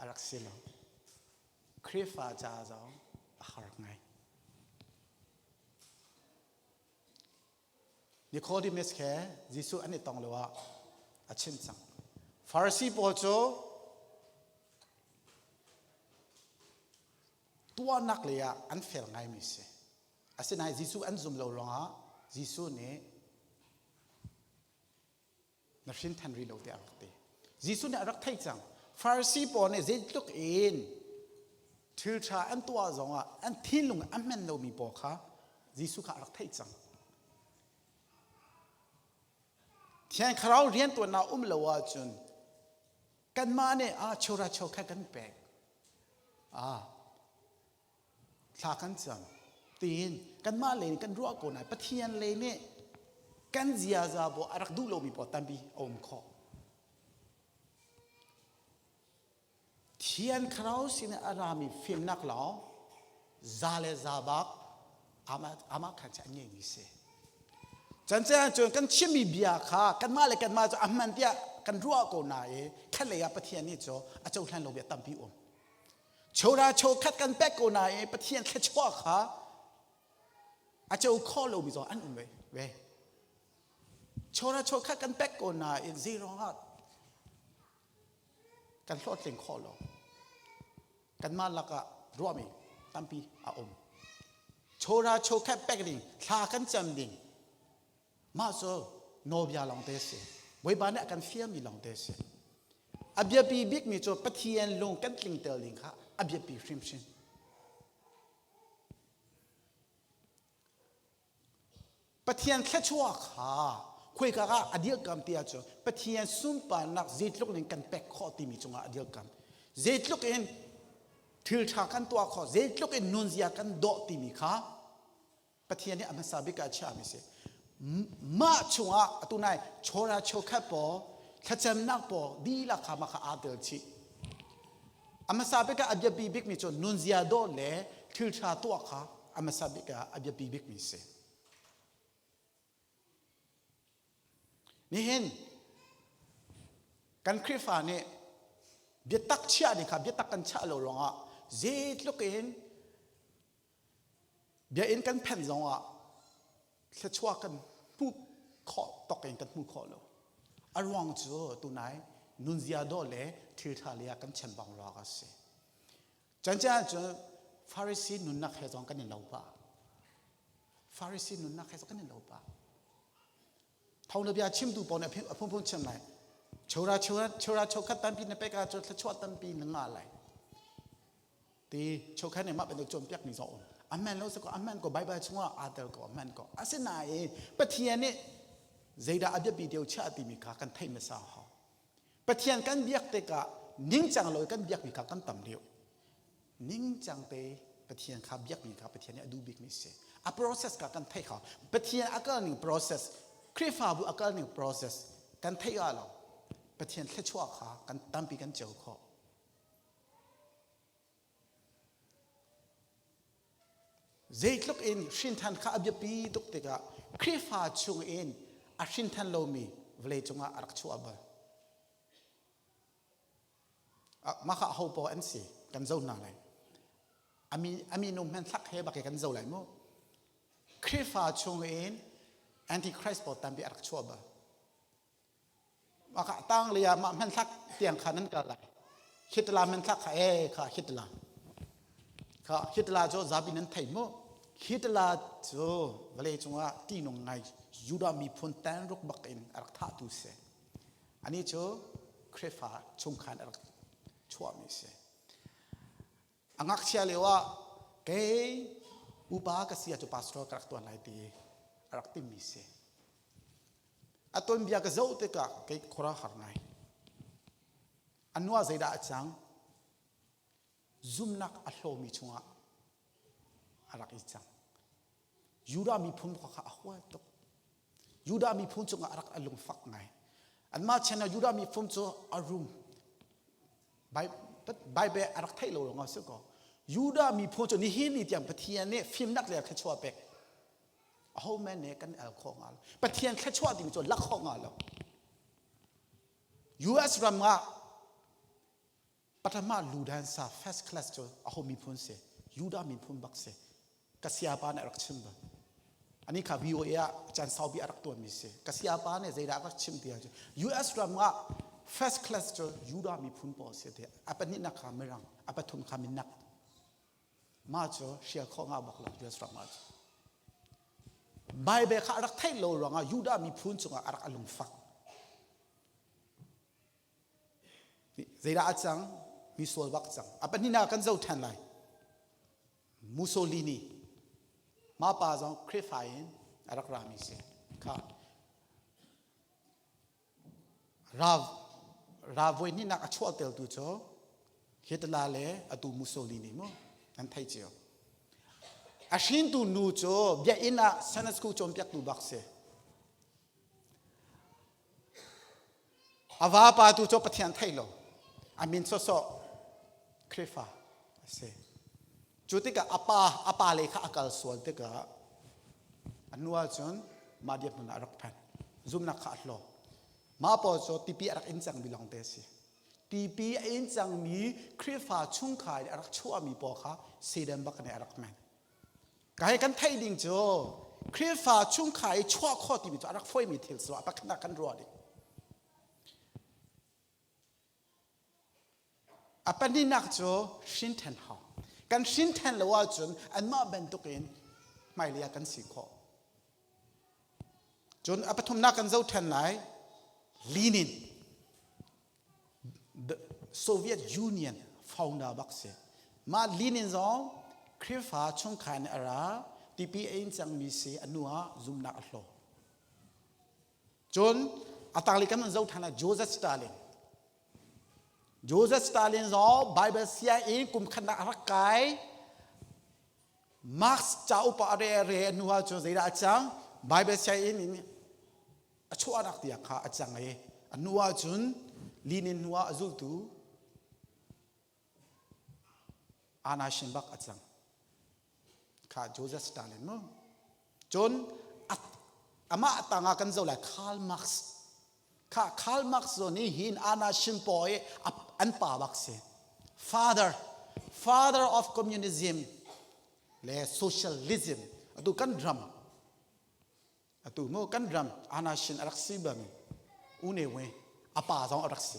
a rak si lo. Khrihfa ca zong a har ngai. Nicodemus he Jesuh an i tong lo ah a chim cang. Pharisee pawl cu tuahnak lei ah an fel ngaimi si. Asinain Jesuh an zum lo ruangah Jesuh nih na hrin than rih lo tiah a rak ti. Jesuh nih a rak theih cang. Pharisee pawl nih zeitluk in thil ṭha an tuah zongah an thinlung a hman lomi pawl kha Jesuh kha a rak theih cang. Thiang Thlarau riantuannak um lo ahcun kanmah nih ah chura chokhat kan pek. Ah thla kan cam tiin kanmah lei in kan ruah ko nain Pathian lei nih kan ziaza bo a rak duh lomi pawl tampi a um khawh. Thian Thlarau sin a rami fimnak lawng za le za bak amah khan cu an ngeimi si. Can cun kan chimmi bia kha kanmah le kanmah cu a hman tiah kan ruah ko nain khatlei ah Pathian nih cu a cohlan lo bia tampi um. Chora chokhat kan pek ko nain Pathian thluachuah kha a co kho lomi zong an um ve. ve. Chora chokhat kan pek ko nain zeiruang ah kan hlawhtling khawh lo. Kanmah lakah ruahmi tampi a um. Chora chokhat pek ding, thla kan cam ding, Mah cu nawlbia lawngte a si. Bawipa nih a kan fialmi lawngte a si. A biapi bikmi cu Pathian lung kan tlingter ding kha a biapi hrimhrim. Pathian thluachuah kha khuaika ah a dirkam ti ahcun Pathian sunparnak zeitluk in kan pek khawh timi cungah a dirkam. Zeitluk in thil ṭha kan tuah khawh, zeitluk in nunzia kan dawh timi kha. Pathian nih a hmasa bik ah a chiahmi si. Mah chungah atu nai chawra cheukhat pawl thlacamnak pawl dihlak kha mah kha aa tel chih. A hmasa bik ah a biapi bikmi cu nunzia dawh le thil ṭha tuah kha a hmasa bik ah a biapi bikmi si. Nihin kan Khrihfa nih biatak chiah ding kha biatak kan chiah lo ruangah zeitluk in bia in kan phenh zongah thluachuah kan hmuh khawh tawk in kan hmuh khawh lo. A ruang cu tunai nunzia dawh le thil ṭha lei ah kan chambang ruang a si. Cancan cun Pharisee nunnak he zong kan i lo pah. Pharisee nunnak he zong kan i lo pah. Thawngtha bia chimtu pawl nih a phunphun chim lai. Chora chora chora chokhat tampi na pek ahcun thluachuah tampi na ngah lai. Ti chokhat nih mah bantuk cawnpiak mi zong um. Amen lo ko amen ko Bible chungah aa tel ko amen ko. Asinain Pathian nih zeidah a biapi deuh chiah timi kha kan theih hmasa hau. Pathian kan biak tikah ningcang lo kan biakmi kha kan tam deuh. Ningcang te Pathian kha biakmi kha Pathian nih a duh bikmi si. A process kha kan theih kha. Pathian a kal ning process, Khrihfabu a kal ning process kan theih ah lo. Pathian thluachuah kha kan tampi kan ceu khawh. Zeitluk in hrinthan kha a biapi tuk tikah Khrihfa chung in a hrinthan lomi vawlei cungah a rak chuah bal. Mah kha aho paoh an si kan zo hna lai. Ami nu hmanthlak he bak kan zo lai mu. Khrihfa chung in Antichrist pawl tampi a rak chuah bal. Maka tang le ah mah hmanthlak tiang kha nan kal lai. Hitler hmanthlak kha e kha Hitler. Kha Hitler cu zapi nan thei mu. Hitler cu vawlei cungah ṭihnung ngai Judah miphun tanruk bak in a rak thahtu si. Ani cu Khrihfa chungkhan a rak chuahmi si. A ngakchia lio ah kei upa ka si ah cu pastor ka rak tuan lai ti a rak timmi si. A tuanbia ka zoh tikah kei khua har ngai. A nua zeidah a cang? Zumnak a hlawmi chungah a rak i cang. Judah miphun kha a hua tuk. Judah miphun cungah a rak a lungfak ngai. Anmah chan ah Judah miphun cu a rum. Bible a rak theih lo lawng a si ko. Judah miphun cu nihin ni tiang Pathian nih fimnak le thluachuah pek. Aho men nih kan el khawh hnga lo. Pathian thluachuah ding cu lak khawh hnga lo. US ram ah Patama ludansa first class cu aho miphun si Judah miphun bak si ka siapa nih a rak chim bal ani kha VOA ah caan saupi a rak tuanmi si ka siapa nih zeidah a rak chim ti ahcun US ram ah first class cu Judah miphun pawl si ti a pahnihnak kha mirang a pathum kha minak Mah cu hrial khawh ngah bak lo US ram ah cun. Bible kha a rak theih lo ruangah Judah miphun cungah a rak a lungfak. Zeidah a cang? Mi sual bak cang. A pahnihnak kan zoh ṭhan lai. Mussolini. Mah pa zong Khrihfa in a rak rami si. Kha Ra voi hnihnak a chuahtertu cu Hitler le atu Mussolini mu nan theih cio. A hrintu nu cu biakinn ah Sunday school cawnpiaktu bak si. A vapa tu cu Pathian thei lo. A min sawsawh Khrihfa a si. Cu tikah a pa a pa lei kha a kal sual tikah a nu ahcun mah dirhmun ah a rak phan. Zumnak kha a hlaw. Mah pawl cu tipi a rak in cangmi lawngte a si. Tipi a in cangmi Khrihfa chungkhar i a rak chuahmi pawl kha Satan bak nih a rak hman. Ka hei kan theih ding cu Khrihfa chungkhar i chuah khawh timi cu a rak fawimi thil cu a pakhatnak kan ruah ding. A pahnihnak cu hrinṭhen hau. Kan hrinṭhen lo ahcun anmah bantukin hmailei ah kan si khawh. Cun a pathumnak kan zoh ṭhan lai. Lenin, the Soviet Union founder bak si. Mah Lenin zong Khrihfa chungkhar nih a ra, tipi a in cangmi si, a nu ah zumnak a hlaw. Cun a tanglei kan zoh ṭhan ah Joseph Stalin. Joseph Stalin zong Bible sianginn kum khatnak a rak kai. Marx ca upa re re hnu ah cun zeidah a cang? Bible sianginn in a chuahnak tiang kha a cang i a hnu ah cun Lenin hnu ah a zultu Anna Shinbak a cang. Kha Joseph Stalin mu. Cun amah tangah kan zoh lai Karl Marx. Kha Karl Marx zawn nih hin Anna Shimpo i an pa bak si. Father, father of communism le socialism atu kan ram atu mu kan ram Anna Shin a rak si bang U Ne Win a pa zong a rak si.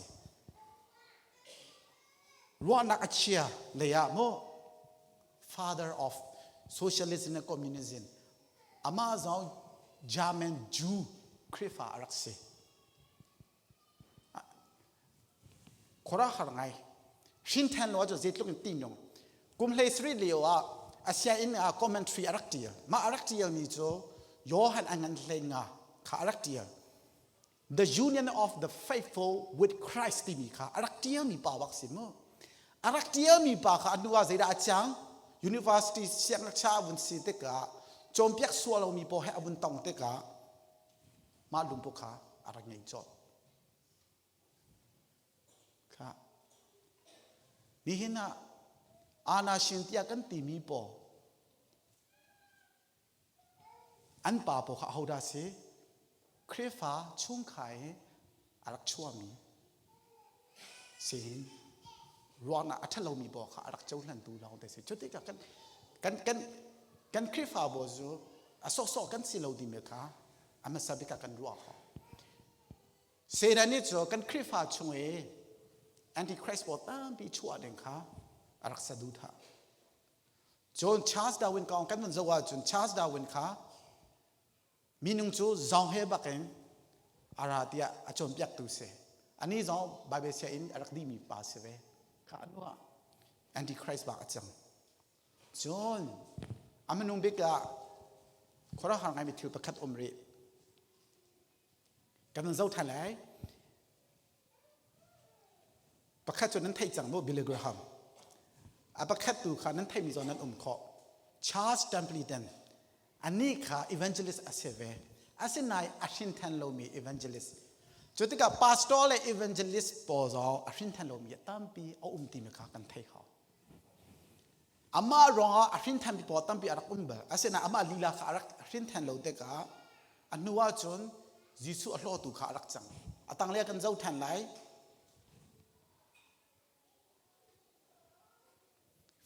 Ruahnak a chia lei ah mu father of socialism and communism amah zong German Jew Khrihfa a rak si. Khora har ngai. Hrin lo cu zeitluk in ti nung. Kum hlei sri lio ah Asia in ah commentary a rak tial. Mah a rak tial mi cu Johan a ngan hlei nga kha a rak tial. The union of the faithful with Christ timi kha a rak tialmi pa bak si mu. A rak tialmi pa kha a hnu ah zeidah a cang? University siangngakchia a vun si tikah cawnpiak sual lomi pawl he a vun tong tikah mah lungput kha a rak ngei colh. Kha. Nihin ah ana shin tiah kan timi pawl An pa pawl kha ahodah a si? Khrihfa chungkhar i a rak chuahmi si ruahnak a ṭhalomi pawl kha a rak cohlantu lawng te si. Cu tikah kan kan kan kan Khrihfabu cu a sawhsawh kan si lo timi kha a hmasa bik ah kan ruah khawh. Satan nih cu kan Khrihfa chung i Antichrist pawl tampi chuah ding kha a rak saduhthah. Cun Charles Darwin kong kan van zoh ahcun Charles Darwin kha minung cu zawng he bakin a ra tiah a cawnpiaktu si. Ani zong Bible sia in a rak dihmi pa si ve. Kha anu ah Antichrist bak a cang. Cun a minung bik ah khuaruahhar ngaimi thil pakhat um rih. Kan van zoh ṭhan lai. Pakhat cu nan theih cang mu Billy Graham. A pakhat tu kha nan theihmi zawn nan um khawh. Charles Templeton anih kha evangelist a si ve. Asinain a hrinthan lomi evangelist. Cu tikah pastor le evangelist pawl zong a hrinthan lomi tampi a um timi kha kan thei kho. Amah ruangah a hrinthan mi pawl tampi a rak um bal. Asinain amah lila kha a rak hrinthan lo tikah a hnu ahcun Jesuh a hlawtu kha a rak cang. A tanglei ah kan zoh ṭhan lai.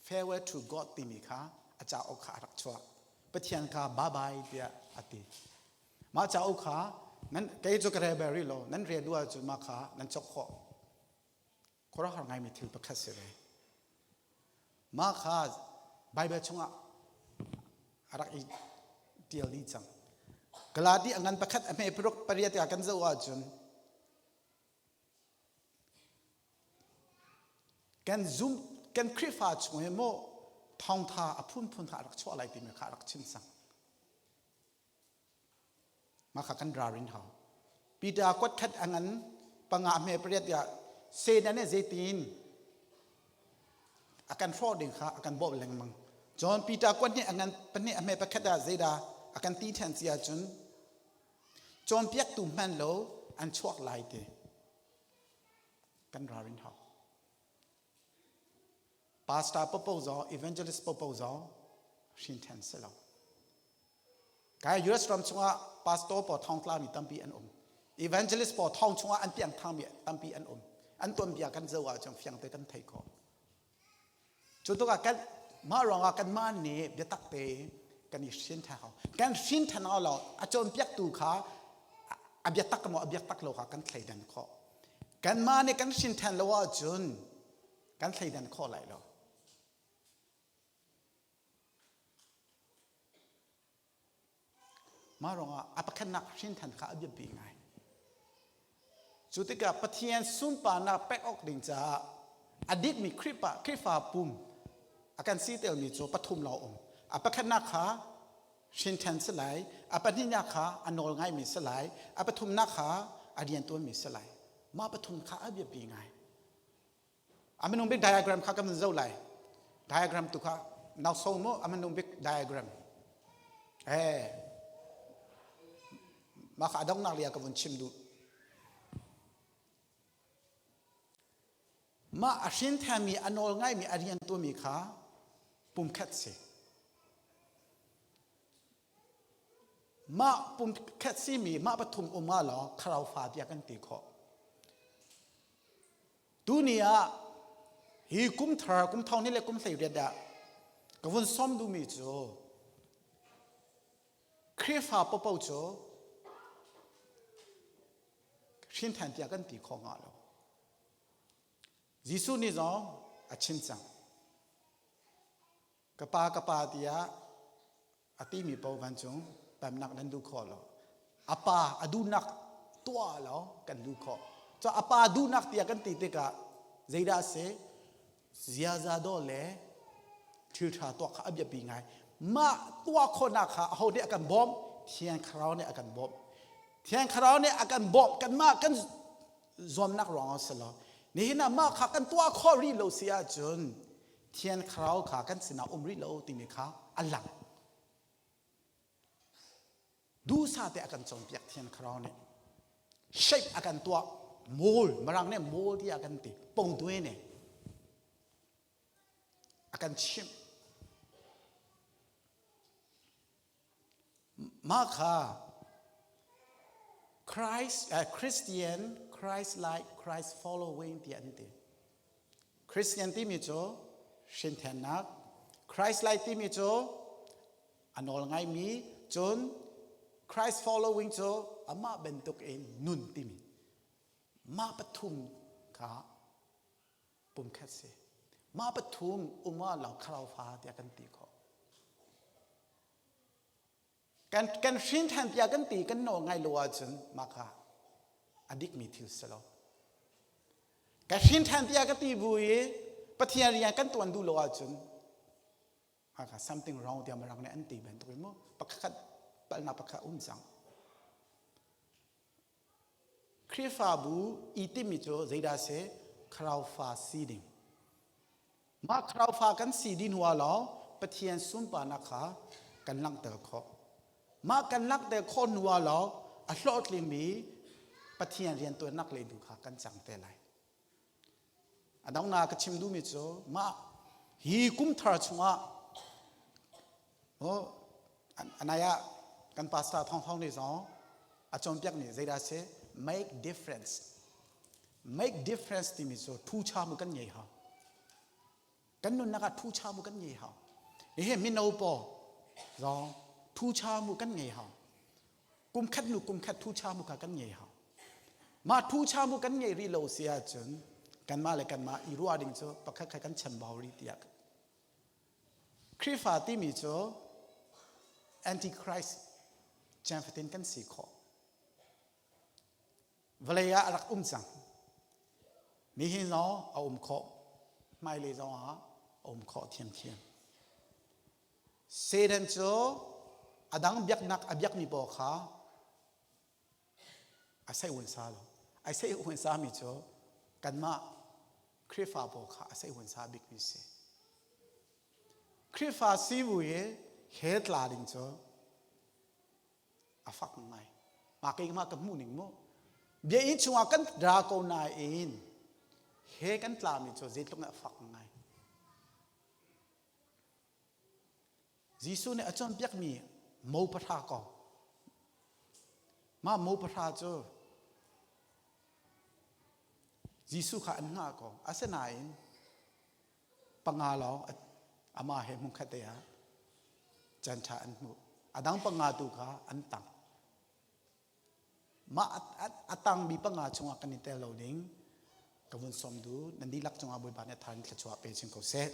Farewell to God timi kha a cauk kha a rak chuah. Pathian kha bye bye tiah a ti. Mah cauk kha nan kei cu ka rel bal rih lo. Nan rel duh ahcun mah kha nan cawk khawh. Khuaruahhar ngaimi thil pakhat si ve. Mah kha Baibal chungah a rak i ṭial dih cang. Galati a ngan pakhat a hme paruk pariat ah kan zoh ahcun kan zum kan Khrihfa chung hi maw thawngtha a phunphun kha a rak chuah lai timi kha a rak chim cang. Mah kha kan ralrin hau. Peter kuat khat a ngan panga hme pariat tiah Satan nih zeitin a kan hrawh ding kha a kan bawmh lengmang. John Peter kuat nih a ngan pahnih a hme pakhat ah zeidah a kan ti ṭhan si ahcun cawnpiaktu hman lo an chuak lai ti kan ralrin hau. Pastor popo zong evangelist popo zong hrin ṭhen si lo. Kai US ram chungah pastor pawl thongtla mi tampi an um. Evangelist pawl thong chungah an piang thang mi tampi an um. An tuanbia kan zoh ahcun fiang te kan thei khawh. Cu tukah kan mah ruangah kan mah nih biatak te kan i hrin ṭhan hau. Kan hrin ṭhan hau lo a cawnpiaktu kha a biatak maw a biatak lo kha kan thleidan khawh. Kanmah nih kan hrin ṭhan lo ahcun kan thleidan khawh lai lo. Mah ruangah a pakhatnak hrinthan kha a biapi ngai. Cu tikah Pathian sunparnak pek awk ding caah a dikmi Khrihfa, Khrihfa pum a kan sitelmi cu pathum lawng um. A pakhatnak kha hrinthan si lai, a pahnihnak kha a nawl ngaimi si lai, a pathumnak kha a riantuanmi si lai. Mah pathum kha a biapi ngai. A minung bik diagram kha kan zoh lai. Diagram tu kha. Nau so mu amanung bik diagram. Eh mah kha adongnak lia ka vun chim duh. Mah a hrin thami a nawl ngaimi a rian tuami kha pumkhat si. Mah pumkhat simi mah pathum um ah law thlarau fa tiah kan ti khawh. Tuni ah hi kum thar kum thong ni le kum hlei riat ah ka vun som duhmi cu Khrihfa popo cu hrinthan tiah kan ti khawh hnga lo. Jesuh nih zong a chim cang. Ka pa ka pa tiah a timi paoh vancung pemnak nan duh khawh lo. A pa a duhnak tuah lo kan duh khawh. Cu a pa duhnak tiah kan ti tikah zeidah a si? Ziaza dawh le thil ṭha tuah kha a biapi ngai. Mah tuah khawhnak kha aho nih a kan bawmh? Thiang Thlarau nih a kan bawmh. Thiang Thlarau nih a kan bawmh. Kanmah kan zuamnak ruangah si lo. Nihin ah mah kha kan tuah khawh rih lo si ahcun Thiang Thlarau kha kan sinah um rih lo timi kha a lang. Duhsah te a kan cawnpiak Thiang Thlarau nih. Shape a kan tuah. Mold, Mirang nih mold tiah kan ti. Pongtue ne. A kan chimh. Mah kha Christ, Christian, Christ like, Christ following tiah an ti. Christian timi cu hrinthennak, Christ like timi cu a nawl ngaimi, cun Christ following cu amah bantuk in nun timi. Mah pathum kha pumkhat si. Mah pathum uma lo kharau fa tiah kan ti khawh. Kan kan hrin than tiah kan ti kan nawl ngai lo ahcun mah kha a dikmi thil si lo. Ka hrin than tiah ka ti bu i Pathian rian kan tuan duh lo ahcun mah kha something wrong tiah mirang nih an ti bantuk in mu pakhat palhnak pakhat um cang. Khrihfabu i timi cu zeidah si? Thlarau fa si ding. Mah thlarau fa kan si dih hnu ah lawng Pathian sunparnak kha kan langhter khawh. Mah kan langhter khawh hnu ah lawng a hlawhtlingmi Pathian riantuannak le du kha kan cang te lai. A donghnak ka chim duhmi cu mah hi kum thar chungah oh, anai ah kan pastor Thawng Thawng nih zong a cawnpiakmi zeidah si make difference make difference timi cu thu cha mu kan ngei hau kan nunnak ah thu cha mu kan ngei hau hihi mino paw zong thu cha mu kan ngei hau kum khat nu kum khat thu cha mu kha kan ngei hau mah thu cha mu kan ngei rih lo si ahcun kanmah le kanmah i ruah ding cu pakhat khat kan chambau rih tiah Khrihfa timi cu Antichrist chan fatin kan si khawh Vawlei ah a rak um cang. Nihin zong a um khawh. Hmailei zong ah a um khawh thiamthiam. Satan cu a dang biaknak a biakmi pawl kha a sei sa lo. A sei sami cu kanmah Khrihfa pawl kha a sei sa bikmi si. Khrihfa sivu i he tla ding cu a fak ngai mah keimah ka hmuh ning mu bia inn chungah kan ra ko nain he kan tlami cu zeitluk a fak ngai Jesuh nih a cawnpiakmi mo pahra kong mah mo pahra cu Jesuh kha an hngah ko asinain panga lawng amah he hmunkhat te ah caan ṭha an hmuh. A dang panga tu kha an tang. Mah a tangmi panga chungah kan i tel lo ding ka vun sawm duh. Nan dihlak cungah Bawipa nih a thar in thluachuah pe chin ko seh.